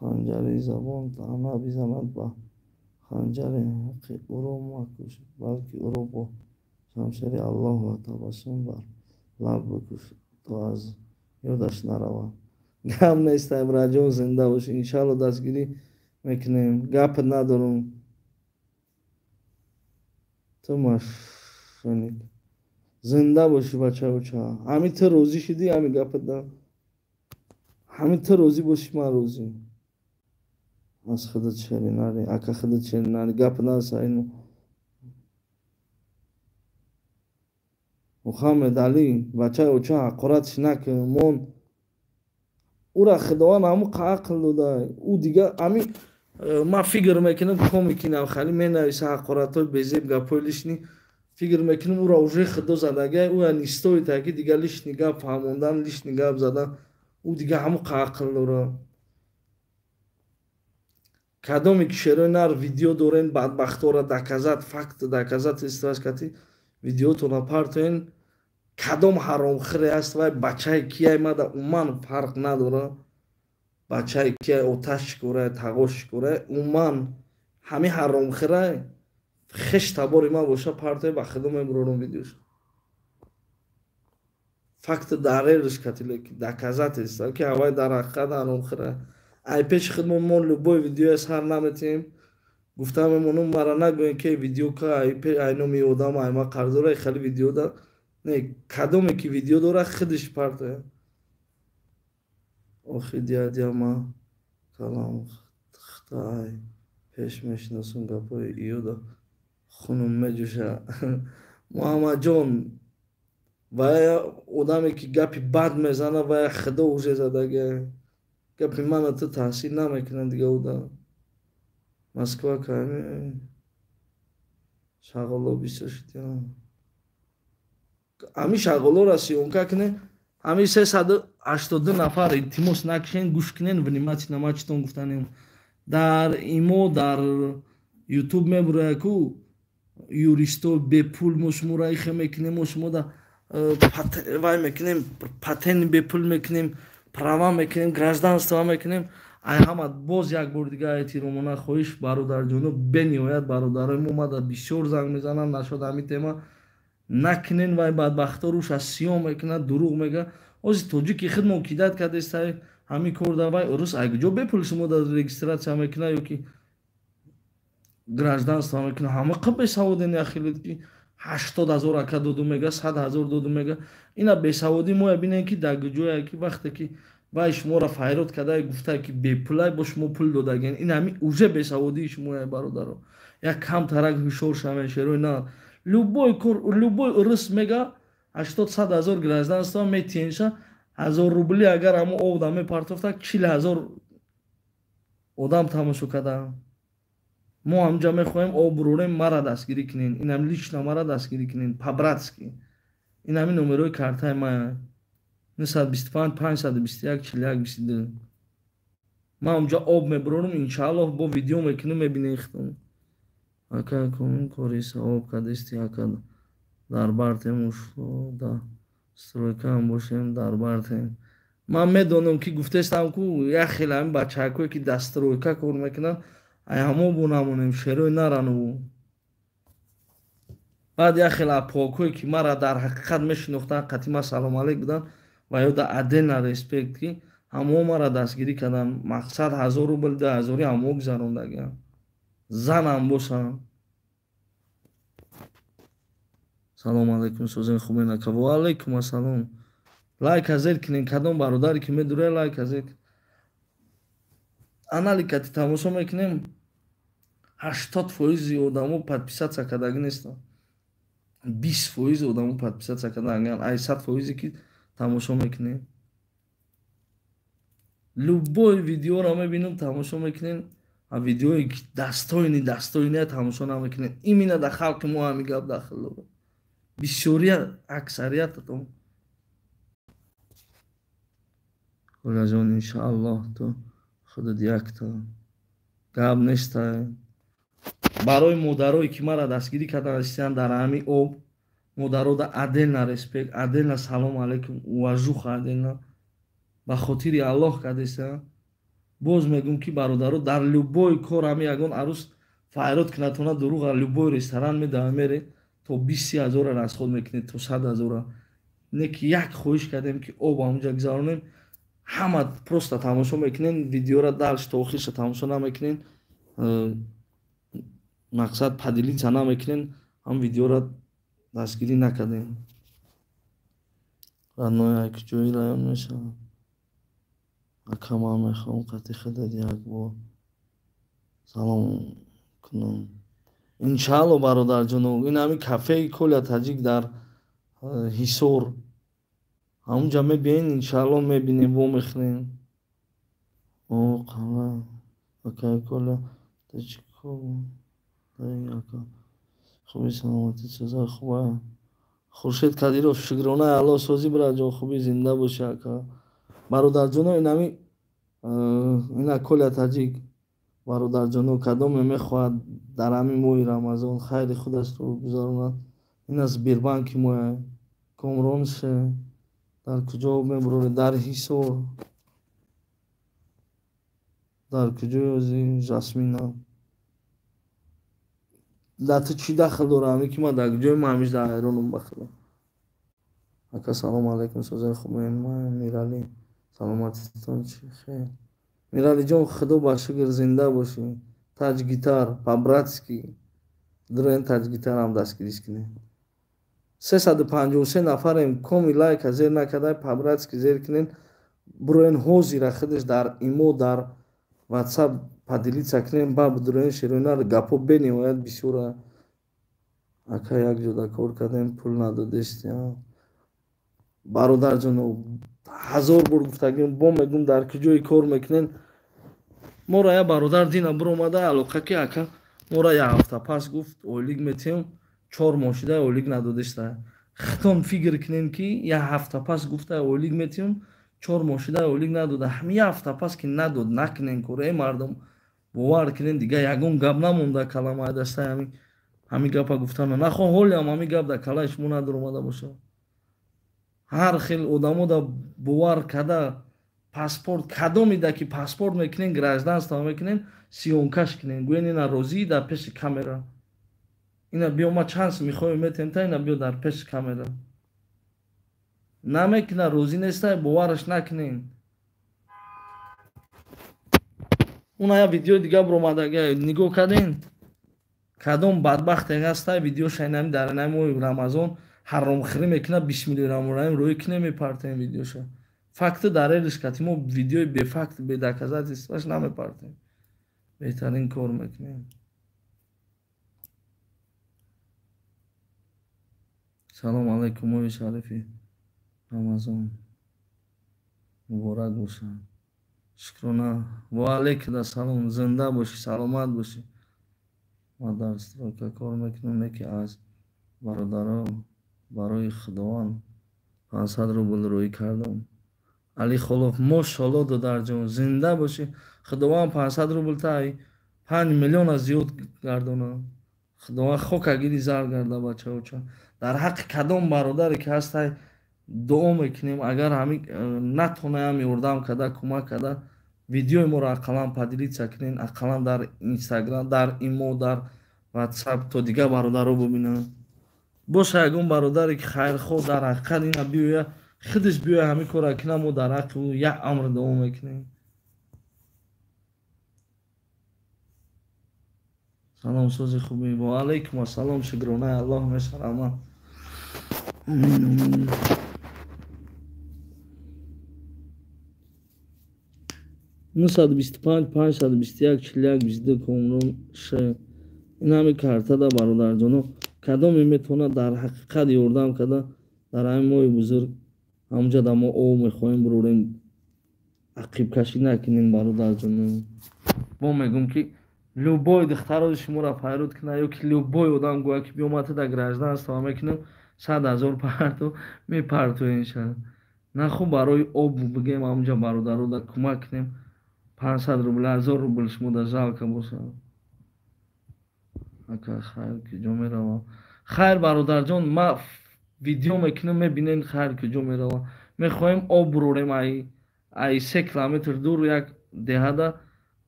ханҷари забон таъна бизанад, ба ханҷари ҳаққи ӯро макуш, балки ӯро бо шамшери Аллоҳ ва табассум бар лаб бикуш, то аз ёдаш наравад. Гап нест, Ибраҷон, зинда бошӣ. Иншаалло дастгирӣ мекунем. Гап надорум. Ту мошенник. Зинда бошӣ бачаоча. Ҳамин ту розӣ шудӣ ҳамин гапат да. Ҳамин ту розӣ бошӣ ман розӣ. Аз худат шеринари, ака худат шеринари. Гап наса ину. Мухаммед Али, бачаоча ҳақоратш накун, мон ура Худованд ҳамун ақл дода. Ӯ дига ҳамин ман фикр мекунам комики навхалӣ менависа ҳақоратҳои безеб гапҳои лишний, фикр мекунам ӯра уже Худо задагай, ӯя не стоит ки дига лишний гап фаҳмондан, лишний гап задан, ӯ дига ҳамун ақл дора. Кадоме ки шерои нар видео дорен, бадбахтора доказать, факт доказательствоаш кати видеотона партоен, кадом ҳаромхӯре аст вай бачаи кияй мада умуман фарқ надора. Бачаи кияй оташ шикорай, тағош шикорай, умуман ҳамин ҳаромхӯрай хеш табори ман боша партои ба худо мебурорам видеош. Факт дарелш кати леки доказательство ки ҳавай дар ҳақиқат ҳаромхӯрай. Ай пеши худмон мо любой видеоя сар наметиҳем. Гуфта мемонам мара нагӯем ки видео ка ай номи одам ай ма қарздора хеле видео да. Не, кадоме ки видео дора худиш партоя. Охи дядя ма калам хта ай пеш мешиносум гапҳои иёда хунум меҷӯша. Муҳаммадҷон, вая одаме ки гапи бад мезана, вая худо уже задагия. Гапи мана ту таҳсил намекунад дига уда. Москва ками шағоло бисёр шуд. Ҳамин шағолоро съёмка кунед, ҳамин 382 нафар илтимос накушен, гӯш кунен, внимательно ман читон гуфтанем. Дар имо дар ютуб мебурояд ку юристо бепул мо шуморо ихе мекунем, мо шумо да вай мекунем, патент бепул мекунем, права мекунем, гражданство мекунем. Ай ҳама боз як бор дига эҳтиромона хоҳиш бародарҷоно, бениҳоят бародарои мо мада бисёр занг мезананд нашод ҳамин тема накунен, вай бадбахто рӯш аз сиём мекунад, дурӯғ мега. Ози тоҷики худмон кидат кардест ҳамин кор да вай урус ай куҷо бепул шумо да регистрация мекунад ё ки гражданство мекунад. Ҳама қаб бесаводен яхелед ки 80 000 ака доду мега, 100 000 доду мега. Ина бесаводӣ моя бинен ки дар куҷое ки вақте ки вай шуморо файрод кардае гуфтае ки бепулай бо шумо пул додаген. Ин ҳамин уже бесаводии шумоя бародаро. Як камтарак ҳушёр шавен шерои на. Любой кор, любой урус мега 80-100 000 гражданство метиенша 1000 рубли агар ҳамо об да мепартофта 40 000 одам тамошо карда. Мо ҳамҷа мехоҳем об бурорем, мара дастгирӣ кунен. Инам лично мара дастгирӣ кунен, по-братски. Ин ҳамин номерои картаи мая. 925 521 41 22. Ман ҳамҷа об мебурорам, иншааллоҳ бо видео мекунем, мебинем худам. Ака кунун кори савоб кардисти, ака дар бартем ушода стройкаам бошем дар бартем. Ман медонам ки гуфтестам ку як хеле ҳамин бачаҳакое ки дар стройка кор мекунанд, ай ҳамо бо намонем, шерои нарану. Баъд як хеле апокое ки мара дар ҳақиқат мешинохтанд, қатъи ман салом алейк буданд ва ё да отдельно респект ки ҳамо мара дастгирӣ карданд. Мақсад 1000 рубл 2000 ҳамо гузарондагиам. Занам бошам. Салом алейкум, сӯзен хубен ака. Ва алейкум ассалом. Лайк азер кунен, кадом бародаре ки медуре лайк азер. Аналикати тамошо мекунем, 80% одамо подписаться кардагӣ нестанд. 20% одамо подписаться кардан, ай 100% ки тамошо мекунем. Любой видеоро мебинем, тамошо мекунем, а видеои дастойни дастойни тамошо намекунем. Именно дар халқи мо ҳамин гап дахл дорад. Бисёрия аксариятатон. Колаҷон, иншааллоҳ ту худат якта гап нестай. Барои модарое ки мара дастгирӣ кардан расидан дар ҳамин об, модарода отдельно респект, отдельно салом алейкум, уважуха отдельно. Ба хотири Аллоҳ кардеса. Боз мегӯм ки бародаро дар любой кор ҳами ягон арӯс файрод кунатона дурӯға любой ресторан медава мере то 20 ҳазора расход мекунед, то 100 ҳазора. Не ки як хоҳиш кардем ки об ҳамунҷа гузаронем, ҳама просто тамошо мекунен, видеора дальше то охирша тамошо намекунен, мақсад поделиться намекунен, ҳам видеора дастгирӣ накардем. Родной куҷои район мешавад? Ака, ман мехоҳам қати худат як бор салом кунам. Иншаалло бародарҷоно, ин ҳамин кафеи Коля Таҷик дар Ҳисор. Ҳамунҷа мебиен, иншаалло мебинем, вомехӯрем. О, қала, акаи Коля Таҷико, ака. Хуби саломатӣ, соза хуба. Хуршед Кадиров, шукронаи Аллоҳ, созӣ бираҷон, хуби зинда бошӣ ака. Бародарҷоно, ин ҳамин ина Коля Таҷик бародарҷоно, кадоме мехоҳад дар ҳамин моҳи Рамазон хайри худашро гузаронад, ин аз Сбербанки моя. Комрон ше дар куҷо мебуроред? Дар Ҳисор. Дар куҷои ози Жасмина? Дар ту чӣ дахл дора ҳамин ки ман дар куҷои ман ҳамиш дар ҳайронам ба худо. Ака, салом алейкум, созаи хубен. Ман Миралӣ. Саломатитон чӣ хел? Миралиҷон, худо ба шукр, зинда бошӣ. Таҷ гитар по-братски дроен таҷ гитарам дастгириш кунед. 353 нафарем, коми лайка зер накардай, по-братски зер кунед. Броен ҳозира худаш дар имо, дар WhatsApp поделиться кунем, ба дроен шероинар гапо бениҳоят бисёра. Ака, як ҷода кор кардем, пул надодестем. Бародарҷоно, ҳазор бор гуфтагим, бо мегӯм дар куҷое кор мекунен. Моро я бародар дина биромада алоқа ки ака моро як ҳафта пас гуфт ойлик метиҳем, 4 моҳ шуда ойлик надодеста. Хитон фикр кунем ки як ҳафта пас гуфта ойлик метиҳем, 4 моҳ шуда ойлик надода. Ҳамин як ҳафта пас ки надод, накунен кор, эй мардум, бовар кунен, дига ягон гап намонда каламаи дастаи ҳамин гапа гуфтана. Нахоҳ ҳолиам ҳамин гап дар калаи шумо надоромада бошад. Ҳар хел одамо да бовар када паспорт кадомида ки паспорт мекунен, гражданство мекунен, сиёнкаш кунен, гӯен ина розӣ дар пеши камера. Ина биё ма чанс мехоҳем метем та ина биё дар пеши камера. Намекуна, розӣ нестай, бовараш накунен. Уна я видеои дига биромадага нигоҳ карден. Кадом бадбахте ҳастай, видеоша инами дар инами моҳи Рамазон ҳаромхӯрӣ мекунад, бисмиллоҳи раҳмони раҳим рӯй ки намепартем видеоша. Факты дар элиш кати мо видеои бефакт, бедоказательстваш намепартем. Беҳтарин кор мекунем. Салом алейкум, моҳи шарифи Рамазон муборак бошад. Шукрона. Ва алейкум ассалом, зинда бошӣ, саломат бошӣ. Ман дар стройка кор мекунам, не ки аз бародаро барои Худованд 500 рубл рӯй кардам. Али Холов, мошалло додарҷон, зинда бошӣ. Худованд 500 рубл тай 5 миллиона зиёд гардонад. Худованд хока гири зар гарда бачаоча. Дар ҳаққи кадом бародаре ки ҳастай дуо мекунем, агар ҳамин натонаям ёрдам карда, кӯмак карда, видеои моро ақаллан поделиться кунен, ақаллан дар Инстаграм, дар имо, дар WhatsApp то дигар бародаро бубинанд. Боша ягон бародаре ки хайрхоҳ дар ҳақиқат ина биёя, худаш биёя ҳамин корро кунад, мо дар ҳаққи ӯ як амр дуо мекунем. Салом, сози хубӣ. Ва алайкум ассалом, шукронаи Аллоҳ мешавам. Амин, амин. 925 521 41 22 Комрон ш. Ин ҳами картада бародарҷоно, Кадоме метавонад дар ҳақиқат ёрдам карда дар ҳамин моҳи бузург ҳамунҷа да мо об мехоҳем бурорем, ақибкашӣ накунем бародарҷоно. Бо мегӯм ки любой духтарои шуморо файруд кунад ё ки любой одам гӯяд ки биё ман ту дар гражданство мекунам, 100 000 парту мепартоенша. Наху барои об бигем ҳамунҷа бародаро да кӯмак кунем, 500 рубл, 1000 рубл шумо да жалко бошад. Ака хайр куҷо меравам? Хайр бародарҷон, ма видео мекунам, мебинем хайр куҷо меравам. Мехоҳем об бурорем, ай 3 километр дур як деҳада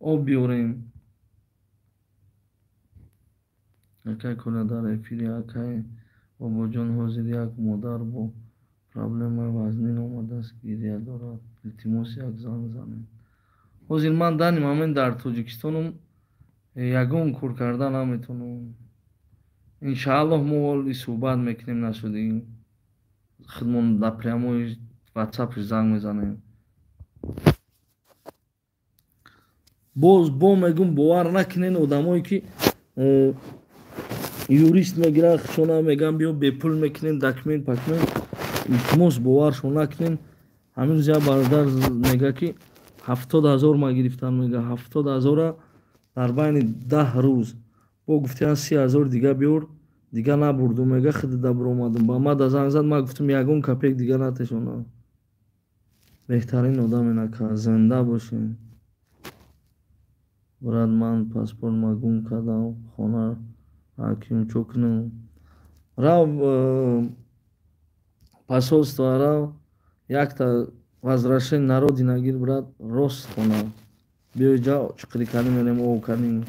об биёрем. Акай Коля дар эфири акай бобоҷон ҳозир як модар бо проблемаи вазнин омадааст, гиря дорад. Илтимос як занг занед. Ҳозир ман дани момент дар Тоҷикистонум, ягон кор карда наметавонам. Иншааллоҳ мо ҳоли суҳбат мекунем, нашудӣ худмон дар прямои ватсапш занг мезанем. Боз бо мегӯм бовар накунен одамое ки юрист мегиранд, худшона мегӯянд биё бепул мекунем, документ пакумент. Илтимос боваршон накунен. Ҳамин рӯз як бародар мегӯяд ки 70 000 ма гирифтан, мегӯяд 70 000 дар байни 10 рӯз. Бо гуфтиян 30 000 дига биёр, дига набурдум, мега худда биромадум. Ба ма да занг зад, ма гуфтум ягон копек дига натешонам. Беҳтарин одаме нака, зинда бошем. Брат, ман паспортма гум кардам, хона ҳаким чо кунам? Рав посольство рав, якта возвращение народи нагир, брат, рост хона. Биё ҷа чиқирӣ кардем, мерем ов кардем.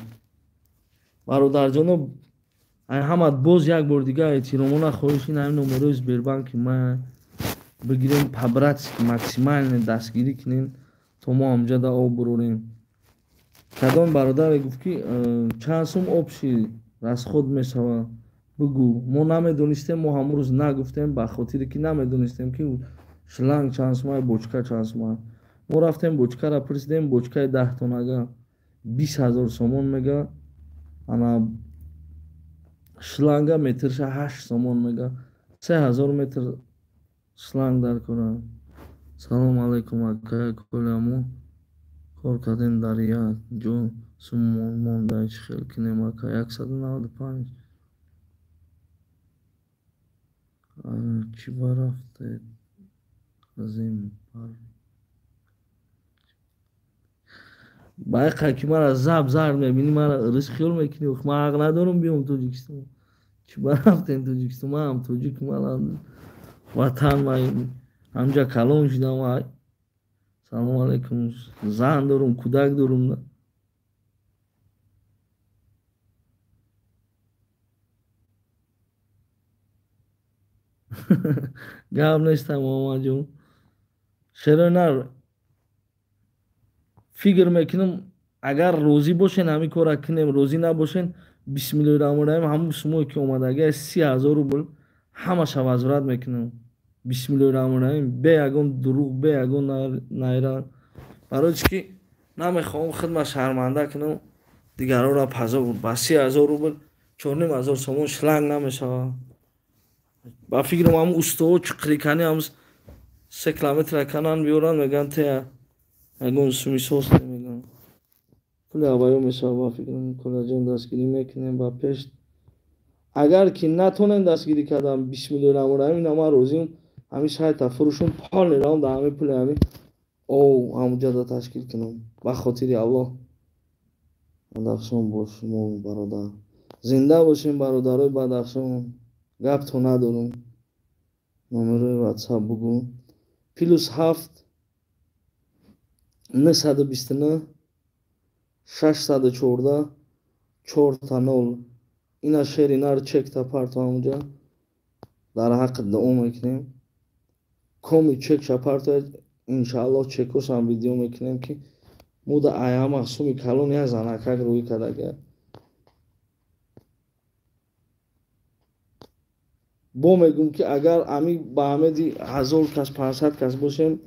Бародарҷоно, ай ҳама боз як бор дига эҳтиромона хоҳиш ин ҳамин номерои Сбербанки ма бигирем, по-братски максимально дастгирӣ кунем то мо ҳамҷа да об бурорем. Кадом бародаре гуфт ки чанд сум общий расход мешавад, бигӯ. Мо намедонистем, мо ҳамон рӯз нагуфтем ба хотире ки намедонистем ки шланг чанд сума, бочка чанд сума. Мо рафтем бочкаро пурсидем, бочкаи 10 тонага 20 000 сомон мега, ана шланга метрша 8 сомон мега, 3000 метр шланг дар кора. Салом алайкум акай Коля, мо кор кардем дар як ҷо, сум монда, чӣ хел кунем ака? 195. Чӣ ба рафтед азим бар? Байқа ки мара заб зар мебинӣ, мара рис хиёл мекунӣ, ман ҳақ надорам биём Тоҷикистон. Чӣ ба рафтем Тоҷикистон? Ман ҳам тоҷик, ман ватан, ман ҳамҷа калон шудам. Салом алайкум, зан дорум, кӯдак дорум. Гап нестам Муҳаммадҷон. Шерои нар фикр мекунам, агар розӣ бошен ҳамин корра кунем, розӣ набошен, бисмиллоҳи раҳмони раҳим, ҳамун сумое ки омадагиаст 30 000 рубл ҳамаша возврат мекунам. Бисмиллоҳи раҳмони раҳим, бе ягон дурӯғ, бе ягон найран. Барои чӣ ки намехоҳам худма шарманда кунам, дигарора пазо. Ба 30 000 рубл 4500 сомон шланг намешавад. Ба фикрам ҳамун устоҳо чиқирикани ҳам 3 километра канан биёранд, мегӯянд тея ягон суми сос мегӯянд. Пули ҳаваё мешавад ба фикрам. Колаҷон дастгирӣ мекунем ба пеш. Агар ки натонем дастгирӣ кардан, бисмиллоҳи раҳмони раҳим, ина ман розиам ҳамин сайта фурӯшум, поле равам дар ҳамин пули ҳамин ов ҳамунҷода ташкил кунам. Ба хотири Аллоҳ. Бадахшон бо шумо бародар. Зинда бошем бародарои Бадахшон. Гапто надорам. Номерои ватсап бугӯ. +7 929 614 4 0. Ина шери нар чекта парто ҳамунҷа. Дар ҳаққи дуо мекунем. Коми чекша парто, иншааллоҳ чекошам видео мекунем ки мо да аяма суми калон як занакак рӯй кардага. Бо мегӯм ки агар ами ба ҳамеди 1000 кас 500 кас бошем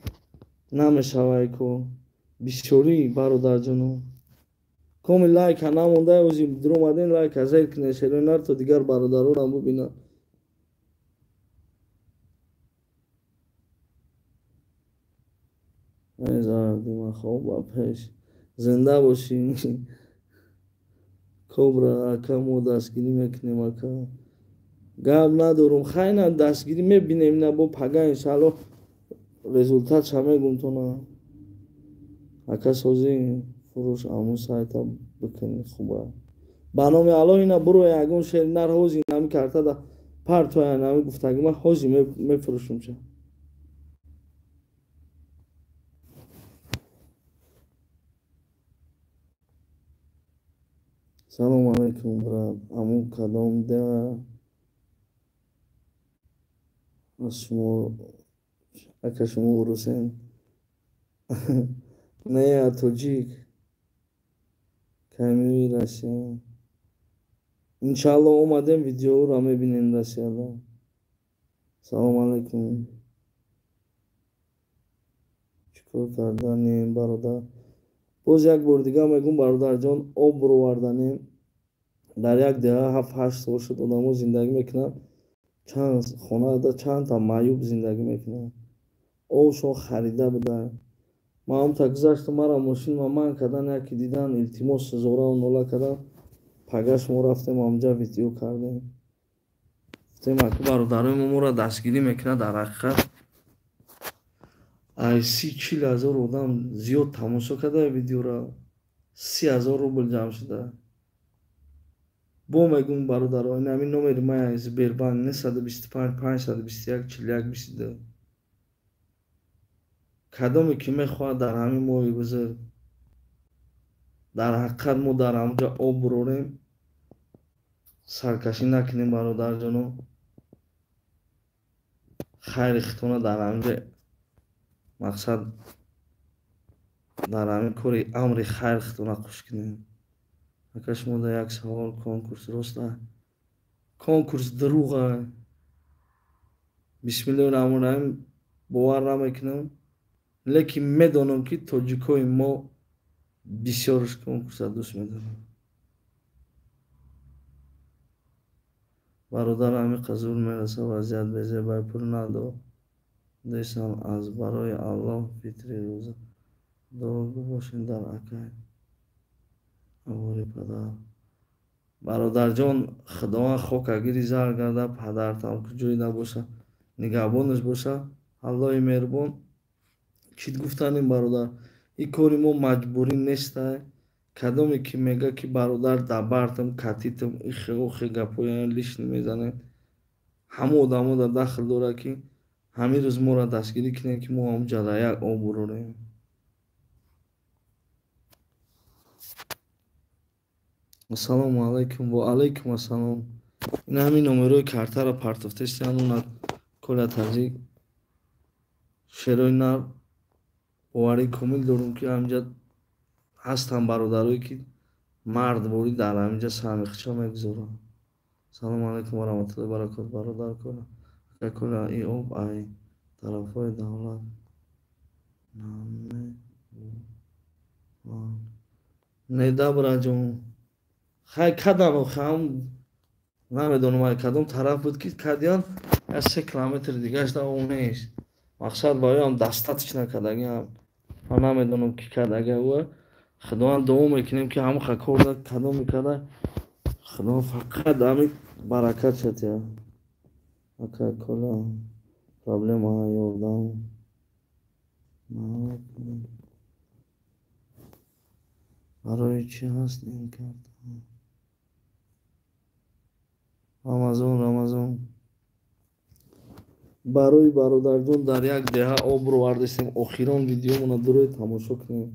намешавад ко. Бисёрӣ бародарҷоно. Коми лайка намонда, ози дуромаден лайка зер кунед, шерои нар то дигар бародаронам бубинанд. Хоб ба пеш. Зинда бошӣ. Кобра ака, мо дастгирӣ мекунем ака. Гап надорум, хайна дастгирӣ мебинем, ина бо пага иншаалло результатша мегум тона. Ака созӣ фурӯш аму сайта бикунӣ хуба. Ба номи Аллоҳ ина буро ягон шери нар ҳози нами картада партоя нами гуфтагӣ ман ҳози мефурӯшумша. Салом алайкум брат, аму кадом дева аз шумо ака, шумо урусен? Не, я тоҷик. Кай меои Россия? Иншаалло омадем, видеоро мебинем Россияда. Салом алайкум. Чӣ кор карданем бародар? Боз як бор дигар мегӯм бародарҷон, об буроварданем. Дар як деҳа 7-8 сол шуд одамо зиндагӣ мекунанд. Чанд хонада чандта маъюб зиндагӣ мекунанд. Обшон харида буда. Ман ҳамта гузаштам, мара мошинма манъ кардан, яке дидан, илтимос зорау нола кардан. Пагаш мо рафтем ҳамҷа видео кардем. Гуфтем аку бародарои мо моро дастгирӣ мекунад, дар ҳақиқат ай 30-40 ҳазор одам зиёд тамошо карда видеоро, 30 ҳазор рубл ҷамъ шуда. Бо мегӯм бародаро, ин ҳамин номери ман Сбербанк 925 521 41 22. Кадоме ки мехоҳад дар ҳамин моҳи бузург дар ҳақиқат мо дар ҳамҷа об бурорем, саркашӣ накунем бародарҷоно, хайри хитона дар ҳамҷа мақсад дар ҳамин кори амри хайр хитона хуш кунем. Ака шумо дар як савол, конкурс рост а? Конкурс дурӯғ а. Бисмиллоҳи раҳмони раҳим бовар намекунам, лекин медонам ки тоҷикои мо бисёрш конкурса дӯст медоранд. Бародар ҳамиқа зур мераса, вазъият безебай, пул надодесам аз барои Аллоҳ фитри рӯза. Дуогӯ бошед дар акай авори падар. Бародарҷон, Худованд хока гири зар гарда, падартам куҷое набоша, нигаҳбонаш боша. Аллоҳи меҳрубон. Чӣ гуфтанем бародар? Ин кори мо маҷбурӣ нестай. Кадоме ки мега ки бародар дабартам, катитам, ихе охе гапҳои лишний мезанем, ҳамон одамо дар дахл дорад ки ҳамин рӯз моро дастгирӣ кунем ки мо ҳамонҷа дар як об бурорем. Ассалому алайкум ва алайкум ассалом. Ин ҳамин номерои картаро партофтестиан, уна Коля Таҷик шерои нар. Боварии комил дорум ки ҳаминҷа ҳастанд бародарое ки мардворӣ дар ҳаминҷа саҳми мегузоранд. Салому алайкум ва раҳматуллоҳи баракот бародар Коля. Ака Коля, ин об ай тарафҳои давлат намебуранд. Не дабраҷон, хай кадан охе, ҳам намедонам ай кадом тараф буд ки кадиян, як 3 километр дигаш да об нест. Мақсад ба ӯям достаточно кардагиам. Ман намедонам ки кардага ӯ. Худованд дуо мекунем ки ҳамаха кор кадом мекарда, Худованд фақат ҳамин баракат шатия. Ака Коля, проблема ёрдам намекунем. Барои чӣ ҳаст ин карта? Рамазон, Рамазон. Барои бародарҷон дар як деҳа об буровардестем. Охирон видеомона дурои тамошо кунем.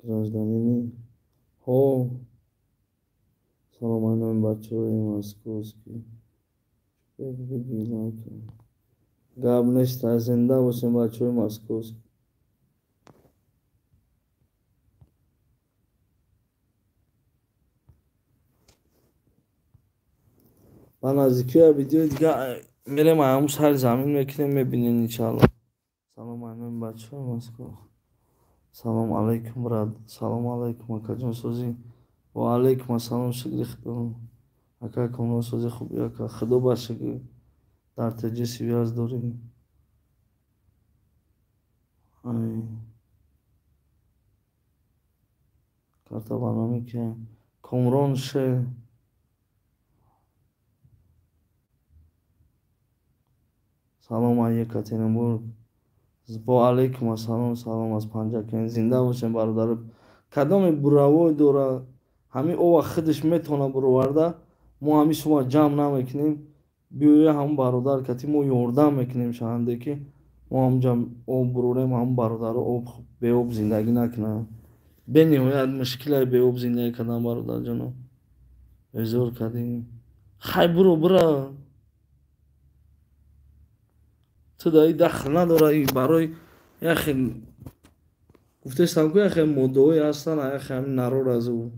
Гражданини ҳо. Салом алайкум бачаҳои московский. Гап нест, зинда бошем бачаҳои московский. Ба наздикиҳоя видеои дига мерем, ҳамун сари замин мекунем, мебинем иншаалло. Салом алайкум бачаҳои Москва. Салом алейкум, брат. Салом алейкум, акаҷон, созӣ. Ва алейкум ассалом, шукри Худо. Ака Комрон, сози хуби, ака. Худо ба шукр. Дар ТЖ связь дорем. Ай. Карта ба номи ки? Комрон Ш. Салом аз Екатеринбург. Бо алейкум ассалом, салом аз Панҷакент. Зинда бошем, бародаро. Кадоме буравой дора, ҳамин ова худаш метавона буроварда, мо ҳамин сума ҷамъ намекунем. Биёя ҳамун бародар кати мо ёрдам мекунем шаҳанде ки мо ҳамҷа об бурорем, ҳамун бародаро об беоб зиндагӣ накунанд. Бениҳоят мушкилай беоб зиндагӣ кардан, бародарҷоно. Безор кардем. Хай буро, бура. Ту дар ин дахл надора, и барои яхе гуфтестам ку яхе моддаҳое ҳастанд, яхе ҳамин нарор аз ӯ.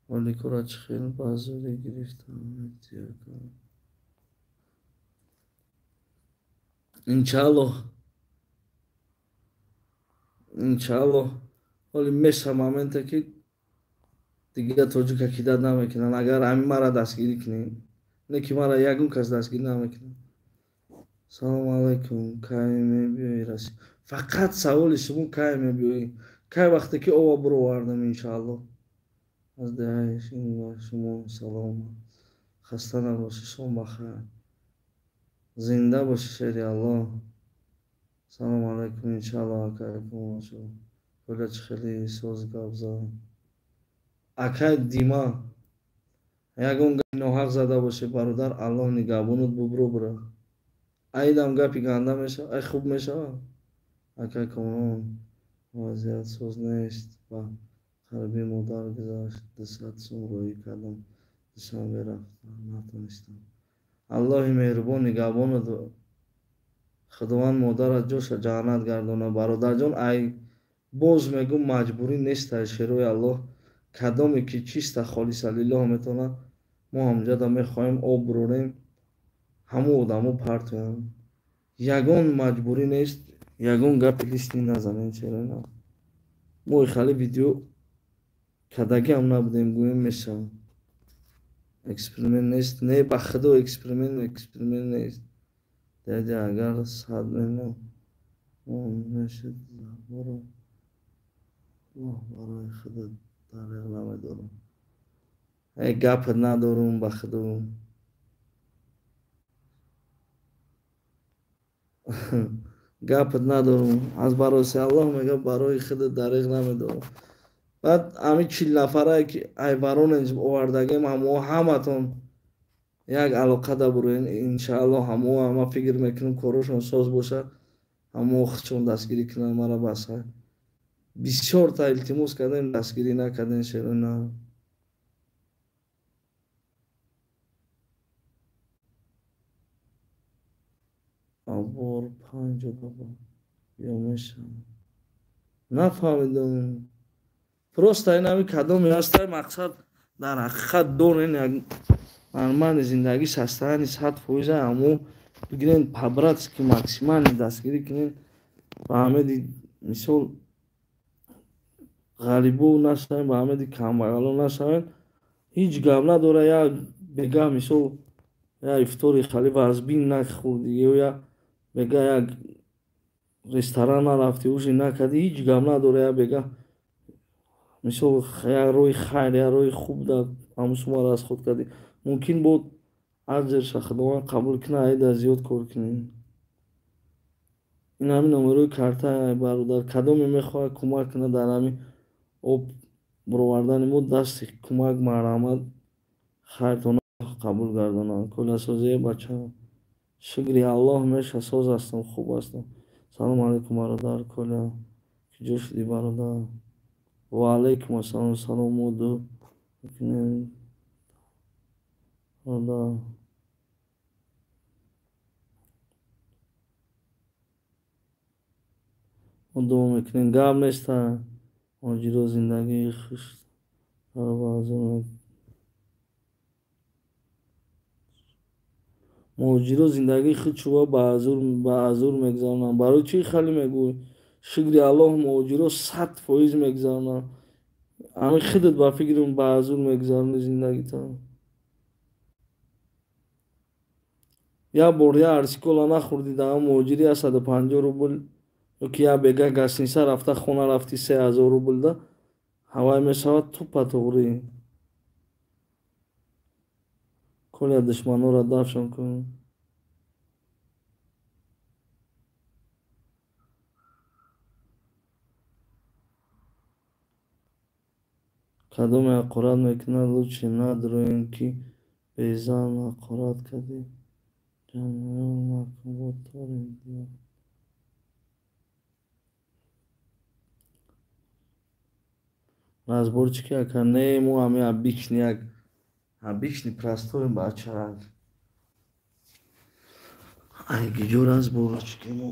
Оликора чӣ хел ба зӯрӣ гирифтам. Иншааллоҳ, иншааллоҳ, ҳоли меша моменте ки дигар тоҷика кидат намекунанд, агар ҳамин мара дастгирӣ кунем. Не ки мара ягон кас дастгирӣ намекунад. Салом алейкум, кай мебиёӣ Россия? Фақат саволи шумо кай мебиёӣ? Кай вақте ки ова буровардам, иншааллоҳ. Аз деҳаи ба шумо салом. Хаста набошӣ, шом бахайр. Зинда бошӣ, шери Аллоҳ. Салом алейкум, иншааллоҳ, акай Комрон. Коля чӣ хеле соз гап зад. Акай Дима, ягон гапи ноҳақ зада бошӣ, бародар, Аллоҳ нигаҳбонат, бубро бура. Айдам гапи ганда мешавад, ай хуб мешавад. Акай Комрон, вазъият соз нест. Ба қариби модар гузашт. 200 сум роҳӣ кардам. Душанбе рафтам, натонистам. Аллоҳи меҳрубон нигаҳбонат. Худованд модарат ҷоша ҷаннат гардонад. Бародарҷон, ай боз мегӯм, маҷбурӣ нест ай шерои Аллоҳ. Кадоме ки чиста холиса лиллоҳ метавонад, мо ҳамҷада мехоҳем об бурорем, ҳамун одамо партоянд. Ягон маҷбурӣ нест, ягон гапи лишний назанед, чера на. Мо хали видео кадагиам набудем, гӯем мешавад. Эксперимент нест, не ба худо эксперимент, эксперимент нест. Дядя, агар 100 миллион мешуд, заборо Аллоҳ барои худо дареғ намедорам. Эй гапат надорум ба худо. Гапат надорум. Аз бароси Аллоҳ мегӯям, барои худо дареғ намедорам. Баъд ҳамин 40 нафарае ки айваронен овардагем, ҳамо ҳаматон як алоқа дабуроен, иншааллоҳ ҳамо ҳама фикр мекунем корошон соз бошад, ҳамо худшон дастгирӣ кунанд мара басай. Бисёрта илтимос кардем, дастгирӣ накардем, шерона. Абор панҷо баба ё мешавад. Нафаҳмидам. Просто ин ҳами кадоме ҳастай, мақсад дар ҳақиқат дорен як нормальный зиндагӣ состояние 100%, ҳамо бигирен по-братски максимально дастгирӣ кунен. Ба ҳамеди мисол ғарибо нашавем, ба ҳамеди камбағало нашавем, ҳеҷ гап надора. Як бега мисол як ифтори хали вазбин нахӯрдӣ ё як бега як ресторан нарафтӣ, ужин накардӣ, ҳеҷ гап надора. Як бега мисол як роҳи хайр, як роҳи хуб дар ҳамун сумаро аз худ кардӣ, мумкин буд аҷрша Худованд қабул кунад, айда зиёд кор кунӣ. Ин ҳамин номерои карта, бародар, кадоме мехоҳад кӯмак кунад дар ҳамин об буровардани мо, дасти кӯмак марҳамат, хайртон қабул гардонад. Кӯласозие бача, шукри Аллоҳ меша, соз ҳастам, хуб ҳастам. Салом алейкум, бародар Коля, куҷо шудӣ, бародар? Ва алейкум ассалом, салом ду мекунем бародар. Мо дуо мекунем, гап неста. Моҷиро зиндагии хуш муҳоҷиро зиндагии худ чӯба ба азур мегузаронанд. Барои чӣ хеле мегӯй? Шукри Аллоҳ, муҳоҷиро 100% мегузаронанд. Ҳамин худат ба фикрам ба ҳузур мегузаронӣ зиндагитон. Як бор як арсикола нахӯрдӣ дар ҳам муҳоҷирӣ 150 рубл, ёки як бега гостиница рафта хона рафтӣ 3000 рубл да ҳавай мешавад тупа туғрӣ. Коля душманонро дафшон кун. Кадоме ҳақорат мекунад, лучше надроем ки безан ҳақорат кардӣ. Ҷаноён накун, бо тори диёр. Разборчики ака не, мо ҳами обычный як обычный простой бача. Ай гиҷо разборчики мо.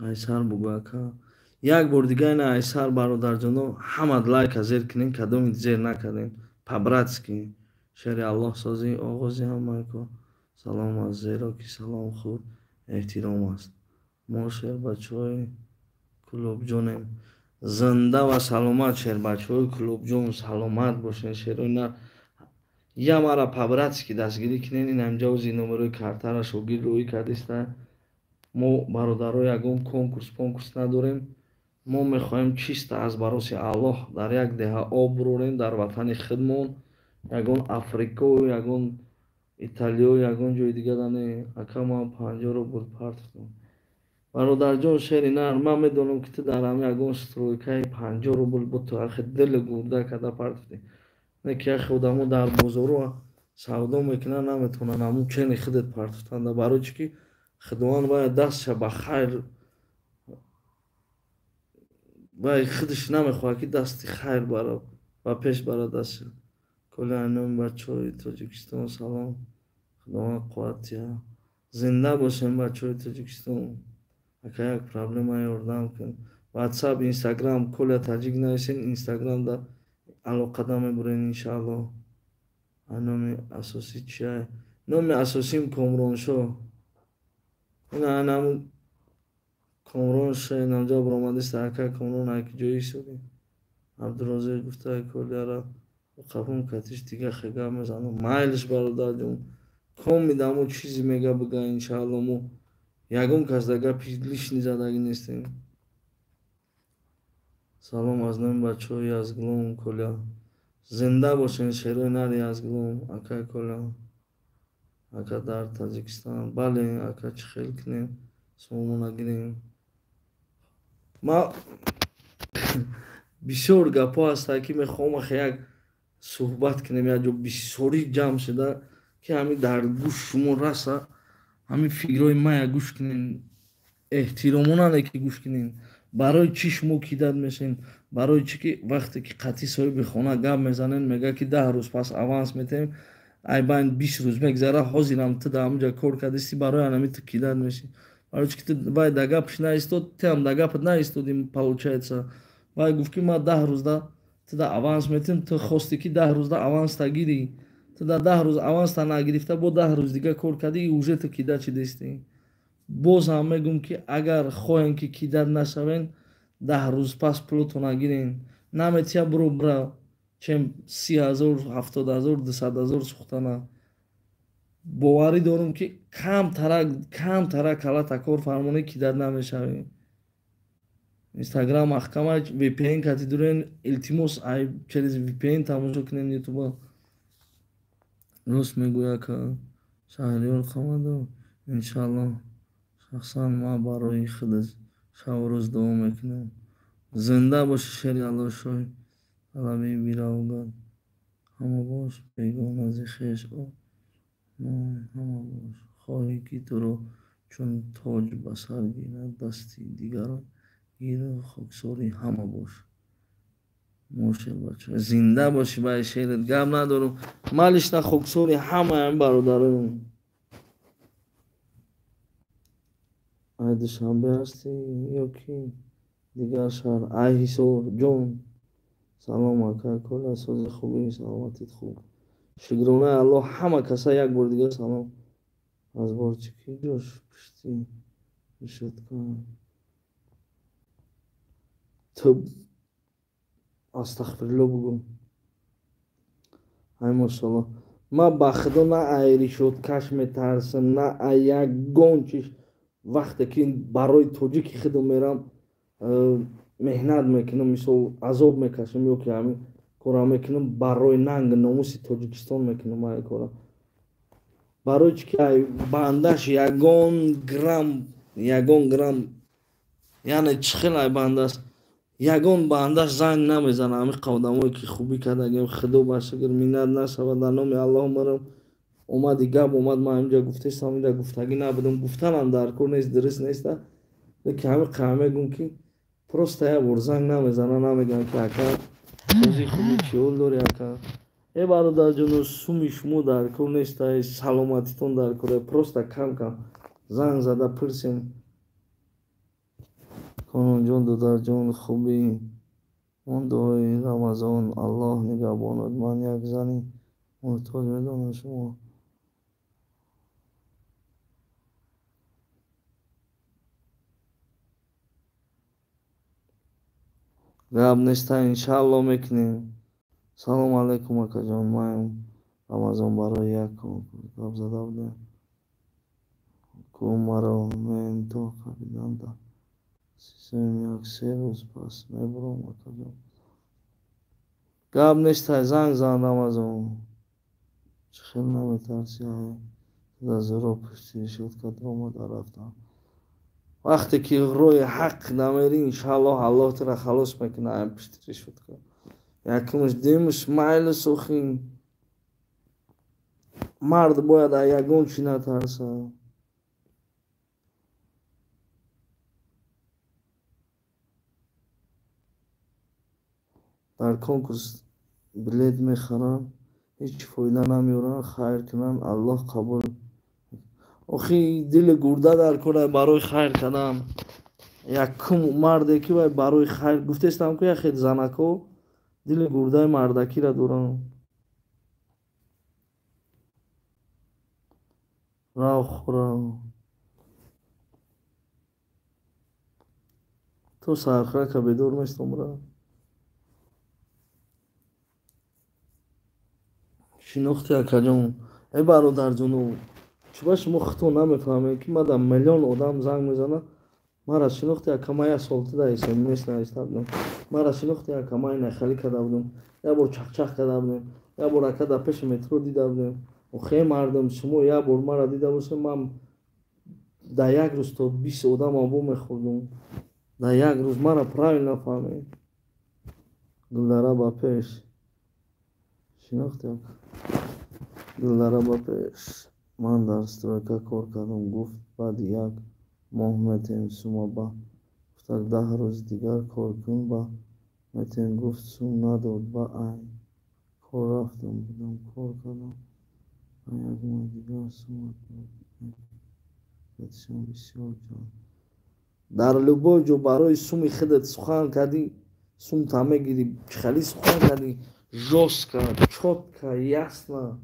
Айсар бугӯ ака. Як бор дига ина айсар бародарҷоно, ҳамад лайка зер кунем, кадоми зер накардем. По-братски. Шери Аллоҳ сози оғози ҳамаи кор салом аст, зеро ки салом худ эҳтиром аст. Мо шербачаҳои Кӯлобҷонем. Зинда ва саломат шербачаҳои Кӯлобҷон, саломат бошен. Шерои на я мара по-братски дастгирӣ кунен. Ин ҳамҷа ози номерои картара шогирд роӣ кардиста. Мо бародаро ягон конкурс понкурс надорем. Мо мехоҳем чисто аз бароси Аллоҳ дар як деҳа об бурорем дар ватани худмон. Ягон Африко, ягон Италиё, ягон ҷои дигара не. Ака ман 50 рубл партофтам. Бародарҷон шери нар, ман медонам ки ту дар ҳами ягон стройкаи 50 рубл бо ту ахи дили гурда карда партофтӣ. Не ки ахи одамо дар бозоро савдо мекунанд, наметавонанд ҳамун чени худат партофтанда. Барои чӣ ки Худованд бояд дастша ба хайр вай худаш намехоҳад ки дасти хайр бара ба пеш барад дастша. Коли айноми бачаҳои Тоҷикистон салом. Худованд қувват диҳад. Зинда бошем бачаҳои Тоҷикистон. Ака як проблема ёрдам кун. WhatsApp, Instagram, Коля Таҷик нависен, Instagramда алоқада мебурен иншааллоҳ. Номи асосӣ чия? Номи асосим Комроншо. Ина анам Комроншо инамҷа баромадист. Ака Комрон аки ҷои ҳисоби. Абдурозиқ гуфта Коляра қафум катиш дига хега мезанам. Майлиш бародарҷон. Комидамо чизи мега бига иншааллоҳ. Мо ягон кас да гапи лишний задагӣ нестем. Салом аз номи бачаҳои Язгулом Коля. Зинда бошен шерои нари Язгулом, ака Коля. Ака дар Таҷикистон. Бале, ака чӣ хел кунем? Сумо нагирем. Ма бисёр гапҳо ҳастанд ки мехоҳам ахе як суҳбат кунем, як ҷо бисёрӣ ҷамъ шуда ки ҳамин дар гӯш шумо раса, ҳамин фикрҳои мая гӯш кунем, эҳтиромонане ки гӯш кунем. Барои чӣ шумо кидат мешен? Барои чӣ ки вақте ки қатъи соҳиби хона гап мезанен, мега ки 10 рӯз пас аванс метаҳем, ай байн 20 рӯз мегзара, ҳозирам ту дар ҳамунҷа кор кардисти, барои анами ту кидат мешӣ. Барои чӣ ки ту вай да гапш наистод, ту ҳам да гапат наистодӣ, получается. Вай гуфт ки ман 10 рӯзда ту да аванс метаҳем, ту хости ки 10 рӯзда аванста гирӣ. Ту да 10 рӯз аванста нагирифта, бо 10 рӯз дига кор кардӣ, и уже ту кидат шидистӣ. Боз ҳам мегӯм ки агар хоҳем ки кидат нашавен, 10 рӯз пас пулотона гирен. Наметия буро бира, чем 30 000, 70 000, 200 000 сӯхтана. Боварӣ дорам ки камтара калата кор фармонӣ кидат намешавӣ. Инстаграм маҳкама, VPN кати дурен, илтимос ай через VPN тамошо кунен ютуба. Рост мегӯя ка Шаҳриёр Қамадов, иншааллоҳ шахсан ман барои худ шабу рӯз дуо мекунам. Зинда боши шери Аллоҳ шоҳи талабии биравгар. Ҳама бош бегона зи хеш ҳама бош. Хоҳӣ ки туро чун тоҷ ба сар гирад дасти дигарон гиру хоксорӣ ҳама бош. Мо шербача зинда бошӣ баи шерет гап надорам. Малиш на хоксори ҳамаям бародарам. Ай Душанбе ҳастӣ ё ки дигар шаҳр? Ай Ҳисор ҷон. Салом ака Коля, сози хубӣ, саломатит хуб. Шукронаи Аллоҳ ҳама каса як бор дигар салом. Разборчики ҷош пушти решётка. Ту астағфирулло бугӯ. Ай мошалло. Ман ба худо на ай решёткаш метарсам, на ай ягон чиз. Вақте ки барои тоҷики худо мерам, меҳнат мекунам, мисол азоб мекашам ё ки ҳамин кора мекунам, барои нанг номуси Тоҷикистон мекунам ай кора. Барои чӣ ки ай бандаш ягон грамм, яъне чӣ хел ай бандаш, ягон бандаш занг намезана. Ҳамин одамое ки хубӣ кардагем, худо ба шукр, миннат нашавад, дар номи Аллоҳ марам. Омади гап омад, ман инҷа гуфтестам, инҷа гуфтагӣ набудам, гуфтанам дар кор нест, дуруст неста. Лекин ҳамин қадр мегӯм ки просто як бор занг намезана, намегӯям ки ака рӯзи хубӣ чӣ ҳол дорӣ ака. Э бародарҷоно, суми шумо дар кор нест, саломатитон дар кор, просто кам кам занг зада пурсем. Кононҷон, додарҷон, хубӣ? Он дуои Рамазон, Аллоҳ нигаҳбонад. Ман як зани муҳтоҷ медонам шумо. Гап неста, иншаалло мекунем. Салом алайкум акаҷон, ман Рамазон барои як гап зада будем. Ку маро мен то қабидан да сисем як се рӯз пас мебурам акаҷон. Гап неста, занг зан Рамазон. Чӣ хел наметарсӣ? Ай зуро пушти решётка омада рафтам. Вақте ки роҳи ҳақ намерӣ, иншааллоҳ Аллоҳ тура халос мекунад ай пушти решётка. Якумш, дуюмш, майли сухӣ. Мард бояд аз ягон чӣ натарсад. Дар конкурс билет мехаранд, ҳеҷ фоида намеоранд, хайр кунанд, Аллоҳ қабул. Охи дили гурда дар кор барои хайр кардан. Якум марде ки вай барои хайр гуфтестам ку, яхел занако дили гурдаи мардакиро доранд. Рав хӯрав. То сархрака бедор местом ра. Шинохти акаҷон. Эй бародарҷоно, чӯба шумо худтон намефаҳмед ки ман дар миллион одам занг мезанад. Мара шинохти ака, ман як сол туда СМС нависта будам. Мара шинохти ака, ман ина хеле карда будам. Як бор чахчах карда будем. Як бор ака дар пеши метро дида будем. Охе мардум, шумо як бор мара дида бошед, ман дар як рӯз то 20 одам обо мехӯрдум. Дар як рӯз мара правильно фаҳмед. Гулдара ба пеш. Шинохти ака. Гулдара ба пеш. Ман дар стройка кор кардам, гуфт баъди як моҳ метем сума ба. Гуфтак 10 рӯз дигар кор кун ба метем, гуфт сум надод ба ай. Кор рафтам будам, кор кардам. Ба як моҳи дигар сума дод. Бетишам бисёр ҷон. Дар любой ҷо барои суми худат сухан кардӣ, сумта мегирӣ. Хеле сухан кардӣ, жёстко, чётко, ясно.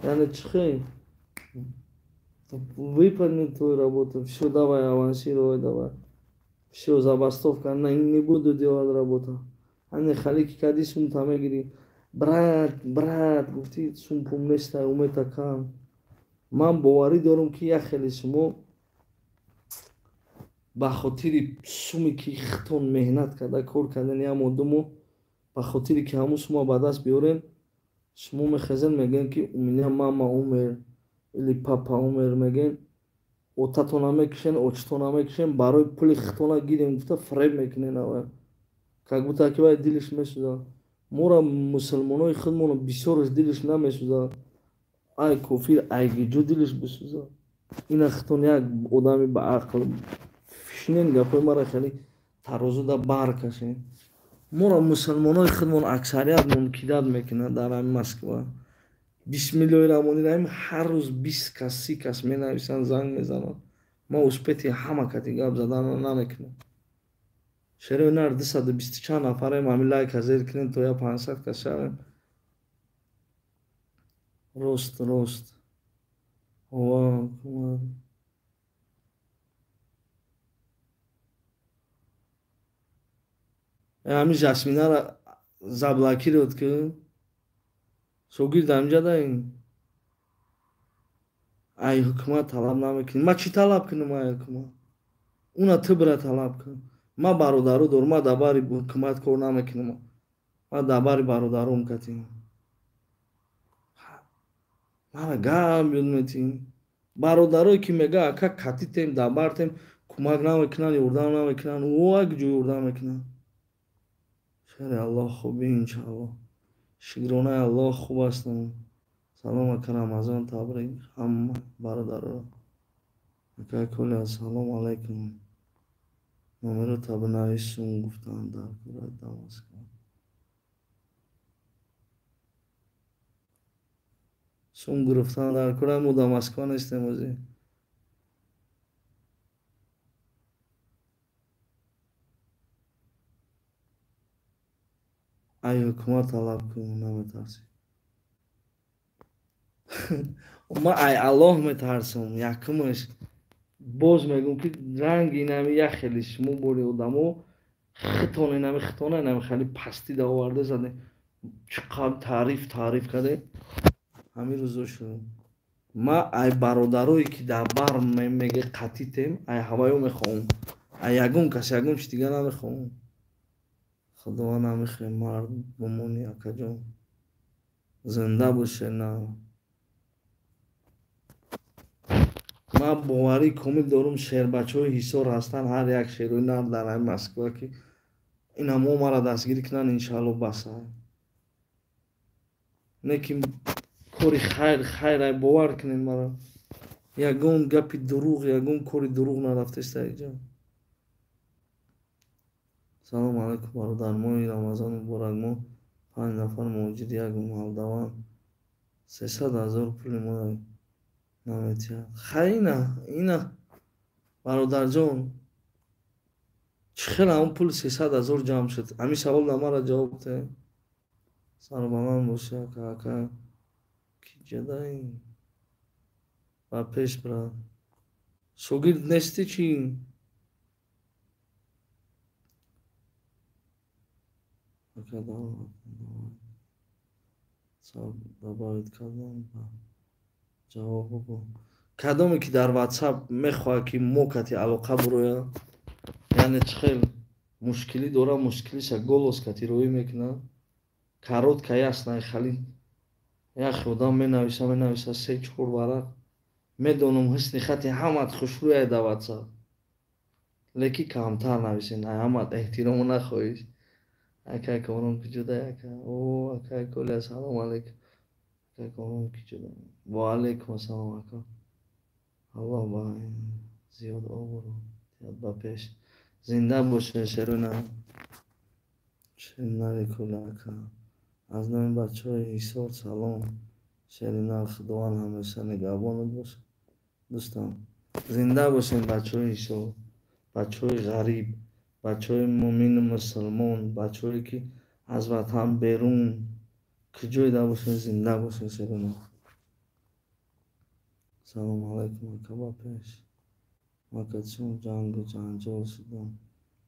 Яъне чӣ хел? Выполни твою работу, все, давай, авансировай, давай. Все, забастовка, не буду делать работу. Ане халики кади сум тамегири. Брат, брат, гуфти сум пум неста, умета кам. Ман боварӣ дорам ки як хеле шумо ба хотири суме ки хитон меҳнат карда, кор кардани ҳам одаму, ба хотири ки ҳамун сума ба даст биёрем, шумо мехезен мегӯем ки у меня мама умер или папа умер мегӯем, отатона мекушен, очитона мекушен, барои пули хитона гирем гуфта фреб мекунен аввал. Как будто ки вай дилиш месӯзад. Мора мусулмонои худмоно бисёраш дилиш намесӯзад. Ай кофир, ай гиҷо дилиш бисӯзад. Ина хитон як одами ба ақл фишнен гапои мара хеле тарозуда баркашен. Мора мусулмонои худмон аксарият мункидат мекунад дар ҳамин Москва. Бисмиллоҳи раҳмони раҳим ҳар рӯз 20 кас, 30 кас менависанд, занг мезананд. Ма успети ҳама кати гап задан намекунам. Шерои нар 220 чанд нафарем, ҳамин лайка зер кунем то я 500 кас шавем. Рост, рост. Ова ҳукумат ҳамин Жасминара заблокировать кун. Шогирд ҳаминҷа даин. Ай ҳукумат талаб намекунӣ. Ман чӣ талаб кунам ай ҳукумат? Уна ту бира талаб кун. Ман бародаро дорам, ман дар бари ҳукумат кор намекунам. Ман дар бари бародаром катим. Мара гап ёд метиҳем. Бародарое ки мега ака катитем, дар бартем, кӯмак намекунанд, ёрдам намекунанд, ӯ як ҷо ёрдам мекунанд. Шери Аллоҳ хубӣ иншааллоҳ. Шукронаи Аллоҳ хуб ҳастам. Салом ака, Рамазон табрик ҳама бародароро. Ака Коля, ассалому алайкум. Номеро табнависум гуфтанд дар кора дар Москва. Сум гирифтан дар кора, мо дар Москва нестем ҳозир. Ай ҳукумат талаб кун, наметарсӣ. Ман ай Аллоҳ метарсам. Якумаш боз мегӯм ки ранги инами як хеле шумо бори одамо хитон инами хитона инами хеле пастӣ давоварда задем. Чӣ қадр таъриф кардем. Ҳамин рӯзо шуд. Ман ай бародарое ки дар бар меге қатитем, ай ҳаваё мехоҳам. Ай ягон кас ягон чи дига намехоҳам. Худованд намехоҳем мард бимонӣ акаҷон. Зинда боше на. Ман боварии комил дорам шербачаҳои Ҳисор ҳастанд, ҳар як шерои нар дар ҳамин Москва ки ина мо мара дастгирӣ кунанд, иншааллоҳ баса. Не ки кори хайр хайр, ай бовар кунед мара. Ягон гапи дурӯғ, ягон кори дурӯғ нарафтеста иҷо. Салом алайкум бародар, моҳи Рамазон муборак. Мо 5 нафар муҳоҷир, як молдаван 300 000 пули мо наметиҳад. Хай ина бародарҷон, чӣ хел ҳамон пул 300 000 ҷамъ шуд? Ҳамин савол дар мара ҷавоб диҳед. Сарбаланд бошӣ ака, ака ки ҷадаин ба пеш брат. Шогирд нестӣ чӣ? Ака добавить кардам ба ҷавоб бигӯ. Кадоме ки дар WhatsApp мехоҳад ки мо кати алоқа бурояд, яъне чӣ хел мушкилӣ дора, мушкилиша голос кати роӣ мекунад. Коротко ясно, хали як одам менависа, менависа 3-4 варақ. Медонам ҳусни хати ҳамат хушрӯяй дар WhatsApp. Лекин камтар нависен, ай ҳамат эҳтиромо нахоҳиш. Акай Комрон куҷодай ака? О, акай Коля, ассалому алайкум. Акай Комрон куҷодай? Ва алайкум ассалом ака. Аллоҳ ба зиёд обрӯ диҳад ба пеш. Зинда бошед шерона. Шери Коля ака. Аз номи бачаҳои Ҳисор салом. Шери нар, Худованд ҳамеша нигаҳбонат бошад. Дӯстам, зинда бошед бачаҳои Ҳисор, бачаҳои ғариб, бачаҳои мӯмину мусулмон, бачаҳое ки аз ватан берун куҷоеда бошед, зинда бошед шерона. Салому алайкум ака, ба пеш. Ма катишон ҷангу ҷанҷол шудам,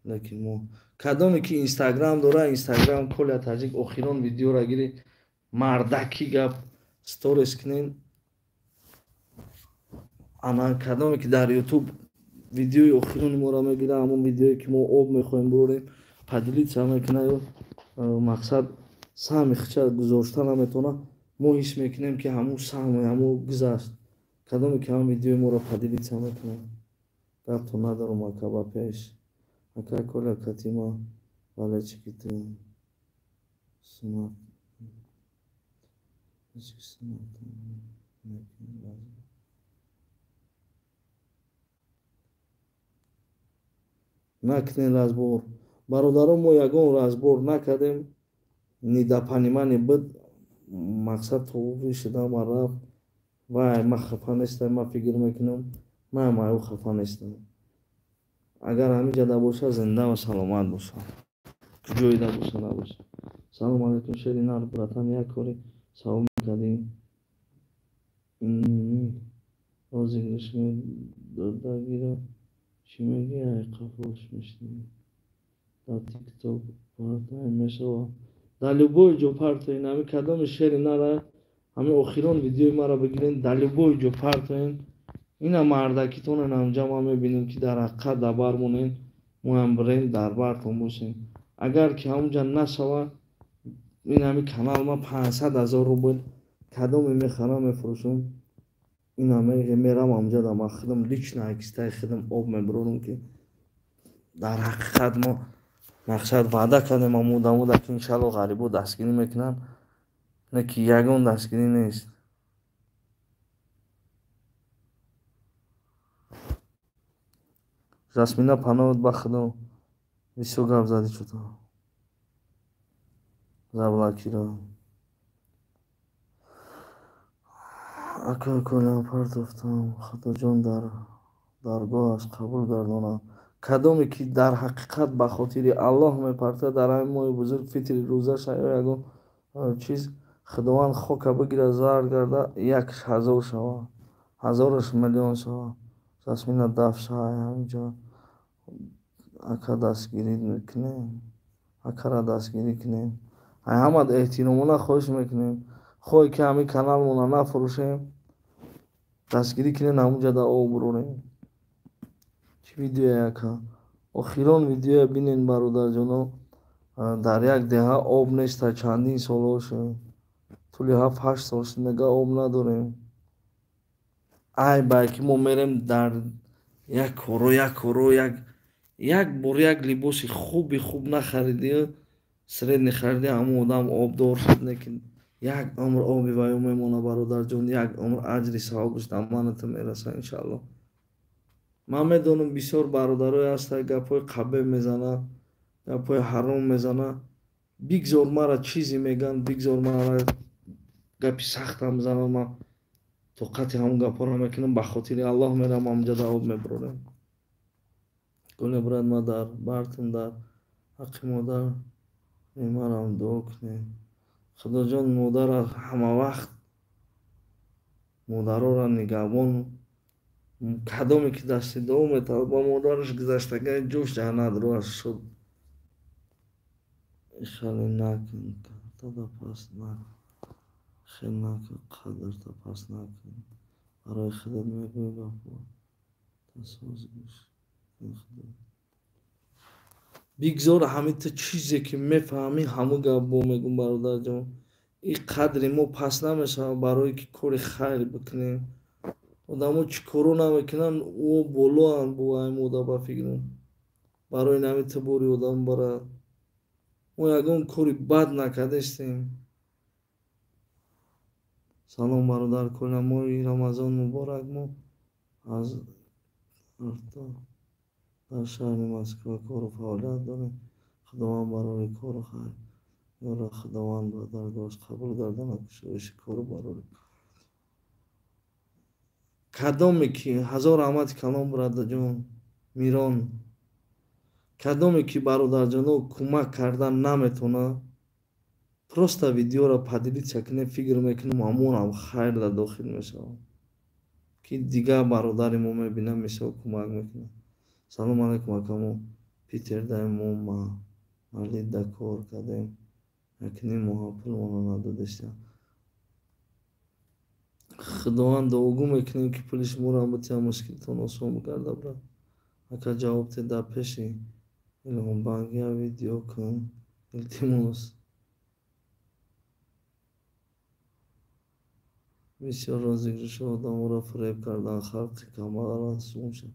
лекин мо кадоме ки Инстаграм дора, Инстаграм Коля Таҷик охирон видеора гири, мардакӣ гап сторис кунен. Ана кадоме ки дар Ютуб видеои охирони моро мегира, ҳамон видеое ки мо об мехоҳем бурорем, поделиться мекуна ё мақсад саҳми хича гузошта наметавона, мо ҳис мекунем ки ҳамун саҳми ҳамун гузашт. Кадоме ки ҳамон видеои моро поделиться мекунад, гапто надорам ака, ба пеш. Ака Коля катима балечики ту сунат накунед разбор. Бародарон, мо ягон разбор накардем, недопонимание буд, мақсад тобуӣ шудам ва рафт. Вай, ман хафа нестам, ман фикр мекунам, ман ай ӯ хафа нестам. Агар ҳамин ҷада боша, зинда ва саломат боша. Куҷоеда боша, набоша. Салому алайкум шери нар, братан, як кори савол мекардем. Инми Розыгрыш додагиро чӣ мегӯӣ, ай қафош мешинӣ? Дар тикток партоем мешавад? Дар любой ҷо партоен. Ҳами кадоми шери нара, ҳами охирон видеои маро бигирен, дар любой ҷо партоен. Ина мардакитонен, ҳамҷа ман мебинем, ки дар ҳақиқат дар бар монен, моям бирем дар бартон бошем. Агар ки ҳамунҷа нашава, ин ҳами канал ма 500 000 рубл кадоме мехарам, мефурӯшам. Ина мерам ҳамунҷа, да ман худам лично акистаи худам об мебурорам, ки дар ҳақиқат мо мақсад ваъда кардем ҳамун одамода, ки иншалло ғарибо дастгирӣ мекунанд, не ки ягон дастгирӣ нест. Жасмина, паноҳат ба Худо. Бисёр гап задӣ, чӯто заблокировал. Акай Коля, партофтам, Худоҷон дар даргоҳаш қабул гардонад. Кадоме ки дар ҳақиқат ба хотири Аллоҳ мепартояд дар ҳамин моҳи бузург, фитри рӯзаша ё ягон чиз, Худованд хока бигирад, зард гарда, якш ҳазор шавад, ҳазораш миллион шавад. Жасмина, даф шавай ҳаминҷо. Ака, дастгирӣ кунем, акара дастгирӣ кунем. Ай ҳамат эҳтиромона хоҳиш мекунем, хоҳе ки ҳамин каналмона нафурӯшем, дастгирӣ кунем, ҳамунҷа да об бурорем. Чӣ видеое, ака? Охирон видеоя бинен, бародарҷоно. Дар як деҳа об неста чандин солҳо шуд, тӯли 7-8 сол шуд, мега об надорем. Айб ай ки мо мерем дар як коро, як коро, як бор як либоси хуби хуб нахаридӣ, средний харидӣ, ҳамон одам обдор шуд, лекин як умр оби ваё мемона, бародарҷон, як умр аҷри савобаш дар ману ту мераса, иншаалло. Ман медонам, бисёр бародарое ҳастанд, гапҳои қабеҳ мезананд, гапҳои ҳаром мезананд. Бигзор мара чизе мегӯянд, бигзор мара гапи сахтам бизананд, ман тоқати ҳамон гапҳоро мекунам, ба хотири Аллоҳ мерам ҳамунҷа да об мебурорем. Гуля, брат, ма дар бартум, дар ҳаққи модар марам дуо кунед. Худоҷон модара ҳамавақт, модароро нигаҳбон. Кадоме ки дасти дуо метавад ба модараш, гузаштагаи ҷош ҷаннат, рӯҳаш шод. Хеле накун, картада паст накун, хел накун, қадрта паст накун. Барои худат мегӯӣ гапҳо тасоз гӯш кун. Худо бигзор ҳамин ту чизе ки мефаҳмӣ, ҳамун гап бо мегӯм, бародарҷон. Ин қадри мо паст намешавад, барое ки кори хайр бикунем. Одамо чӣ коро намекунанд, ӯ болоанд бо ҳамин мода, ба фикрам. Барои нами ту бори одам барад. Мо ягон кори бад накардастем. Салом, бародар Коля, моҳи Рамазон муборак. Мо аз дар шаҳри Москва кору фаъолият дорем. Худованд барори кору хайр ёра, Худованд ба даргоҳаш қабул гардонад кушоиши кору барори. Кадоме ки, ҳазор раҳмати калом, бирадаҷон Мирон. Кадоме ки, бародарҷоно, кӯмак кардан наметавонад, просто видеоро поделиться кунем, фикр мекунам, ҳамонам хайр дар дохил мешавад, ки дигар бародари мо мебинад, мисол, кӯмак мекунад. Салом алайкум, акамо Питердай, мо малида кор кардем, якним моҳа пулмонро надодастем. Худованд дуогӯ мекунем, ки пули шуморо битиҳад, мушкилтон осон бигардад, брат. Ака, ҷавоб те, дар пеши Илҳомбанк як видео кун, илтимос. Бисёр розыгрышҳо одаморо фиреб карданд, халқи камбағал сумша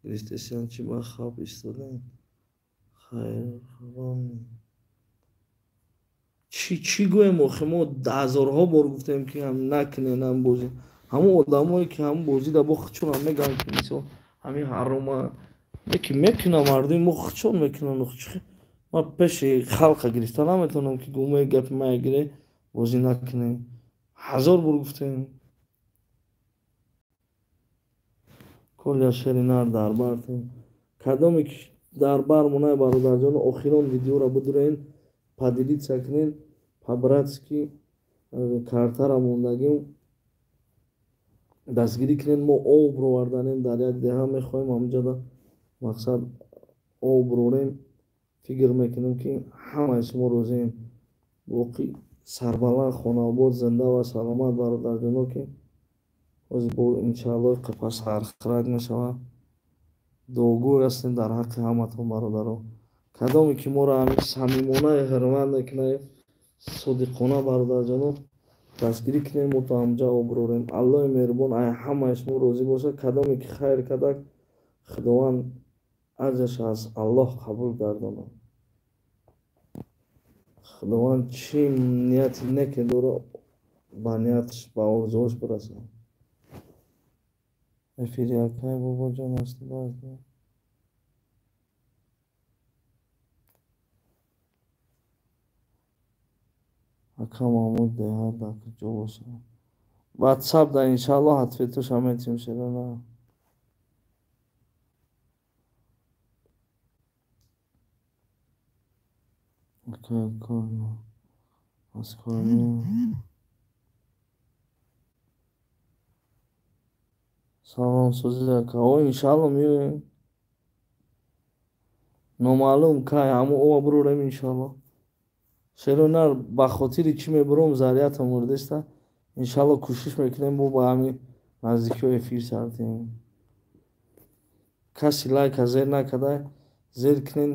гирифтесиянд, чӣ ба хаб истодаем, хайрон. Чӣ гӯем охи? Мо ҳазорҳо бор гуфтем, ки накунен ҳам бозӣ. Ҳамон одамое ки ҳамон бозида бо худшонам мегӯянд, ки мисол ҳамин ҳарома, лекин мекунанд. Мардуми мо худшон мекунанд. Ман пеши халқа гирифта наметавонам, ки гумои гапи мая гире, бозӣ накунем. Ҳазор бор гуфтем. Коля, шери нар дар бартон. Кадоме ки дар бар монай, бародарҷоно, охирон видеоро бидурен, поделиться кунен по-братски, картара мондагим. Дастгирӣ кунед, мо об роварданем дар як деҳа, мехоҳем ҳамҷода мақсад об рорем. Фикр мекунем, ки ҳамаи шумо розием. Боқӣ сарбаланд, хонаобод, зинда ва саломат, бародарҷоно, ки ҳозир бо иншааллоҳ қипа сархирак мешавад. Дуогӯй ҳастем дар ҳаққи ҳаматон, бародаро. Кадоме ки моро ҳамин самимона ҳурмат мекунад, содиқона, бародарҷоно, дастгирӣ кунем, мо то ҳамҷа оброрем. Аллоҳи меҳрубон ай ҳамаи шумо розӣ бошад. Кадоме ки хайр кардак, Худованд аҷраш аз Аллоҳ қабул гардонад. Худованд чӣ нияти неке дорад, ба нияташ, ба орзуош бирасад. Эфири акай бобоҷон аст. Ака Маҳмуд деҳа дар куҷо бошад? Ватсап да иншааллоҳ ответоша метиҳем, шерона. Ака кор аз кор Салом сӯзи ака. О, иншааллоҳ меоем. Номаълум кай, ҳамо ова бурорем иншааллоҳ. Шеронар, ба хотири чӣ мебуром, зарията мурдеста. Иншааллоҳ кӯшиш мекунем, бо ба ҳамин наздикиҳо эфир сар диҳем. Каси лайка зер накарда, зер кунен,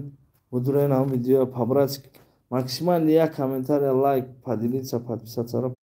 будурен ҳам видео по-братски. Максимально як комментария, лайк, поделиться, подписаться.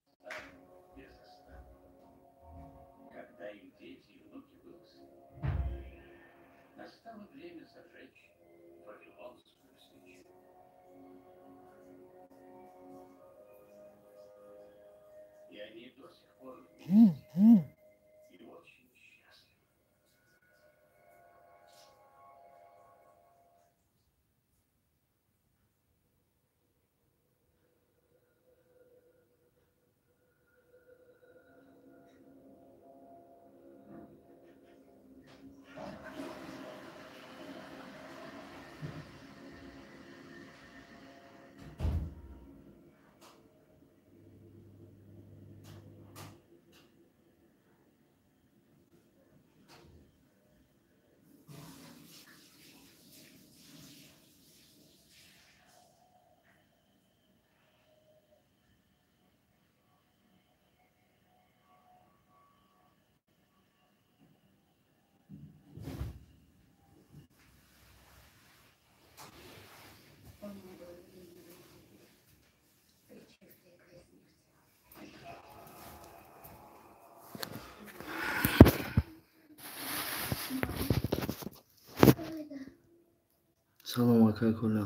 Салом акай Коля.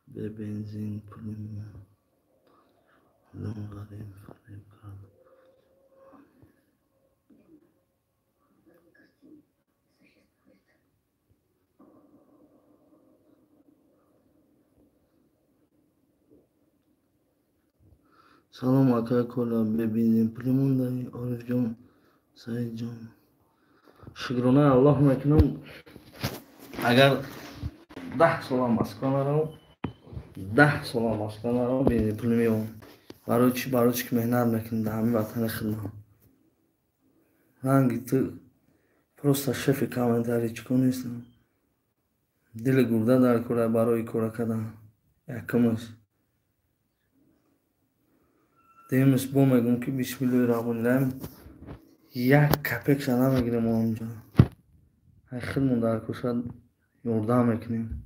Бе бензин пули ғариб фареб кард. Салом акай Коля, бе бензин пули мондаи, Орифҷон, Саидҷон. Шукронаи Аллоҳ мекунам, агар 10 сола Москва наравам, 10 сола Москва наравам, бензин пули меёбам. Барои чӣ? Барои чӣ ки меҳнат мекунам дар ҳамин ватани худмон. Ранги ту просто шефи комментарийчико нестам. Дили гурда дар кора барои кора кардан. Якумаш. Дуюмаш бо мегӯм, ки бисмиллоҳи раҳмони раҳим, як капекша намегирем мо онҷо. Ай худмон дар кӯша ёрдам мекунем.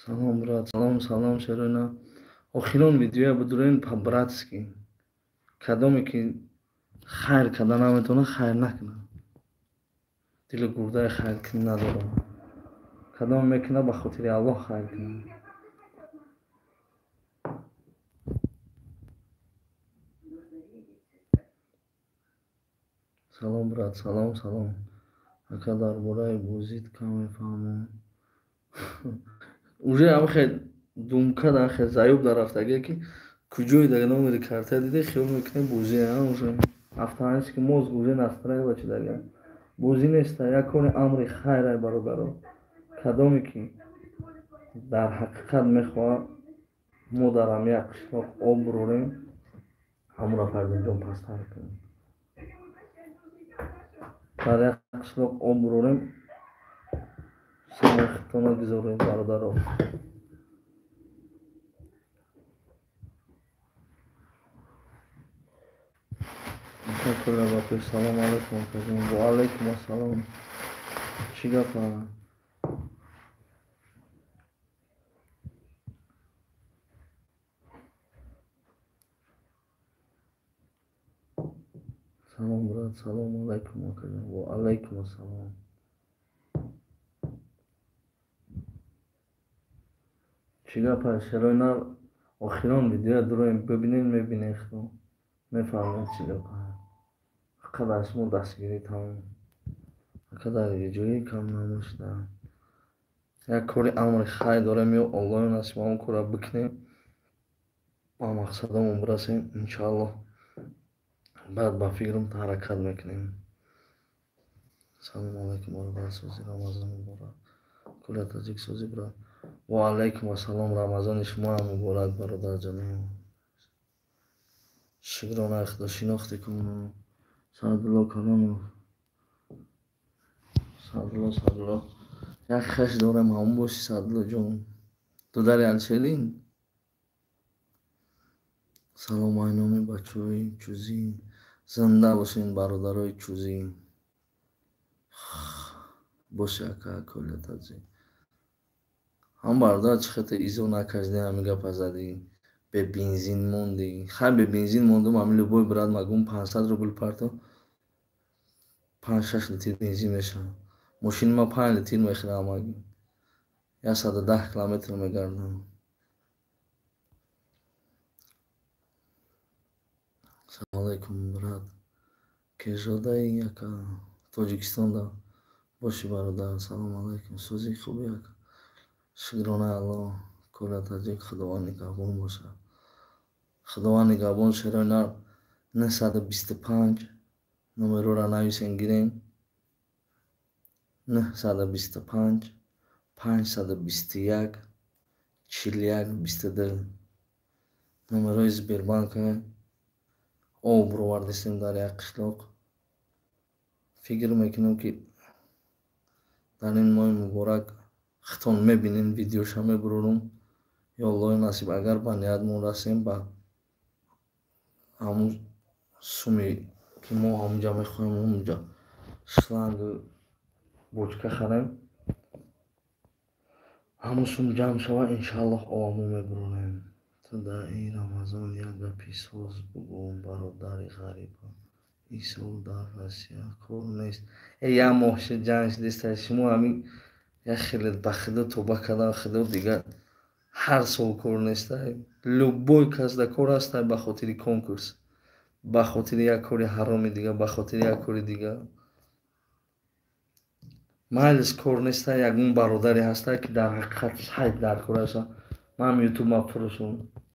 Салом, брат, салом, салом, шерона. Охирон видеоя будурен по-братски. Кадоме ки хайр карда наметавонад, хайр накунад. Дили гурдаи хайркунӣ надорад. Кадоме мекунад, ба хотири Аллоҳ хайр кунад. Салом, брат, салом, салом. Ака, дар бораи бозит кам мефаҳмам. Уже ҳамхе думка дар хе заюб дар рафтагие, ки куҷои дар номери карта диде, хиёл мекунем бозӣ, уже автоматически мозг уже настраивать шудага. Бозӣ неста, як кори амри хайрай, бародаро. Кадоме ки Дар ҳақиқат мехоҳад мо дар ҳами як қишлоқ об бурорем, ҳамура Фарзинҷон пасттар кунем. Дар як қишлоқ об бурорем, самои худтона гузорем, бародаро. Салом алайкум, ва алайкум ассалом. Чӣ гапа? Салом, брат, салом алайкум, ва алайкум ассалом. Чӣ гапа? Шерои нар охирон видеоя дуроем, бибинед, мебинед, худо мефаҳмед чӣ гапа. Фақат аз шумо дастгирӣ тамом. Фақат дар ҷои кам намошда. Як кори амри хайр дорем, ё Аллоҳ насиб ҳамон корро бикунем, ба мақсадамон бирасем, иншааллоҳ. Баъд ба фикрам ҳаракат мекунем. Салому алайкум, бародар, сози Рамазон муборак. Кулла таҷик сози, брат. Ва алайкум ассалом, Рамазони шумо ҳам муборак, бародарҷонам. Шукрона Худо, шинохте кун. Саъдулло Калонов. Саъдулло, Саъдулло. Як хеш дорем, ҳамон боши, Саъдулло ҷон. Дудари Алшерин. Салом айноми бачаҳои чӯзӣ. Зинда бошен, бародарои чӯзӣ. Боши, ака, кулла таҷик. Ҳам бародар, чӣ хете изо накашдӣ, ҳамин гапа задӣ? Бе бензин мондӣ. Хай, бе бензин мондум, ҳамин любой брат магум 500 рубл парто, 5-6 литр бензин мешавад. Мошини ма 5 литр мехӯрад ҳамагӣ. 110 километр мегардам. Салому алайкум, брат. Кежодаи, ака? Тоҷикистонда боши, бародар. Салому алайкум. Сӯзи хуби, ака? Шукронаи Аллоҳ. Кулла таҷик, Худованд нигаҳбон бошад. Худованд нигаҳбон. Шерои нар 925 номерора нависен, гирем. 925 521 41 22 номерои Сбербанка. Об бировардистем дар як қишлоқ. Фикр мекунам, ки дар ин моҳи муборак худтон мебинем, видеоша мебурорум. Ё Аллоҳи насиб, агар ба ниятмон расем, ба ҳамун суме ки мо ҳамунҷа мехоҳем, ҳамунҷа шлангу бочка харем, ҳамун сум ҷамъ шавад, иншааллоҳ овамо мебурорем. Ту дар ин Рамазон як гапи соз бугӯ, бародари ғариба. Ин сол дар Россия кор нест. Э, як моҳ шуд, ҷанг шудеста, шумо ҳамин як хеле ба худо тоба кардан, худо дигар ҳар сол кор неста. Любой кас да кор ҳаста, ба хотири конкурс, ба хотири як кори ҳароми дига, ба хотири як кори дига. Майлис кор неста, ягон бародаре ҳаста, ки дар ҳақиқат сайт дар кор аста. Ман ютуб ма фурӯшум.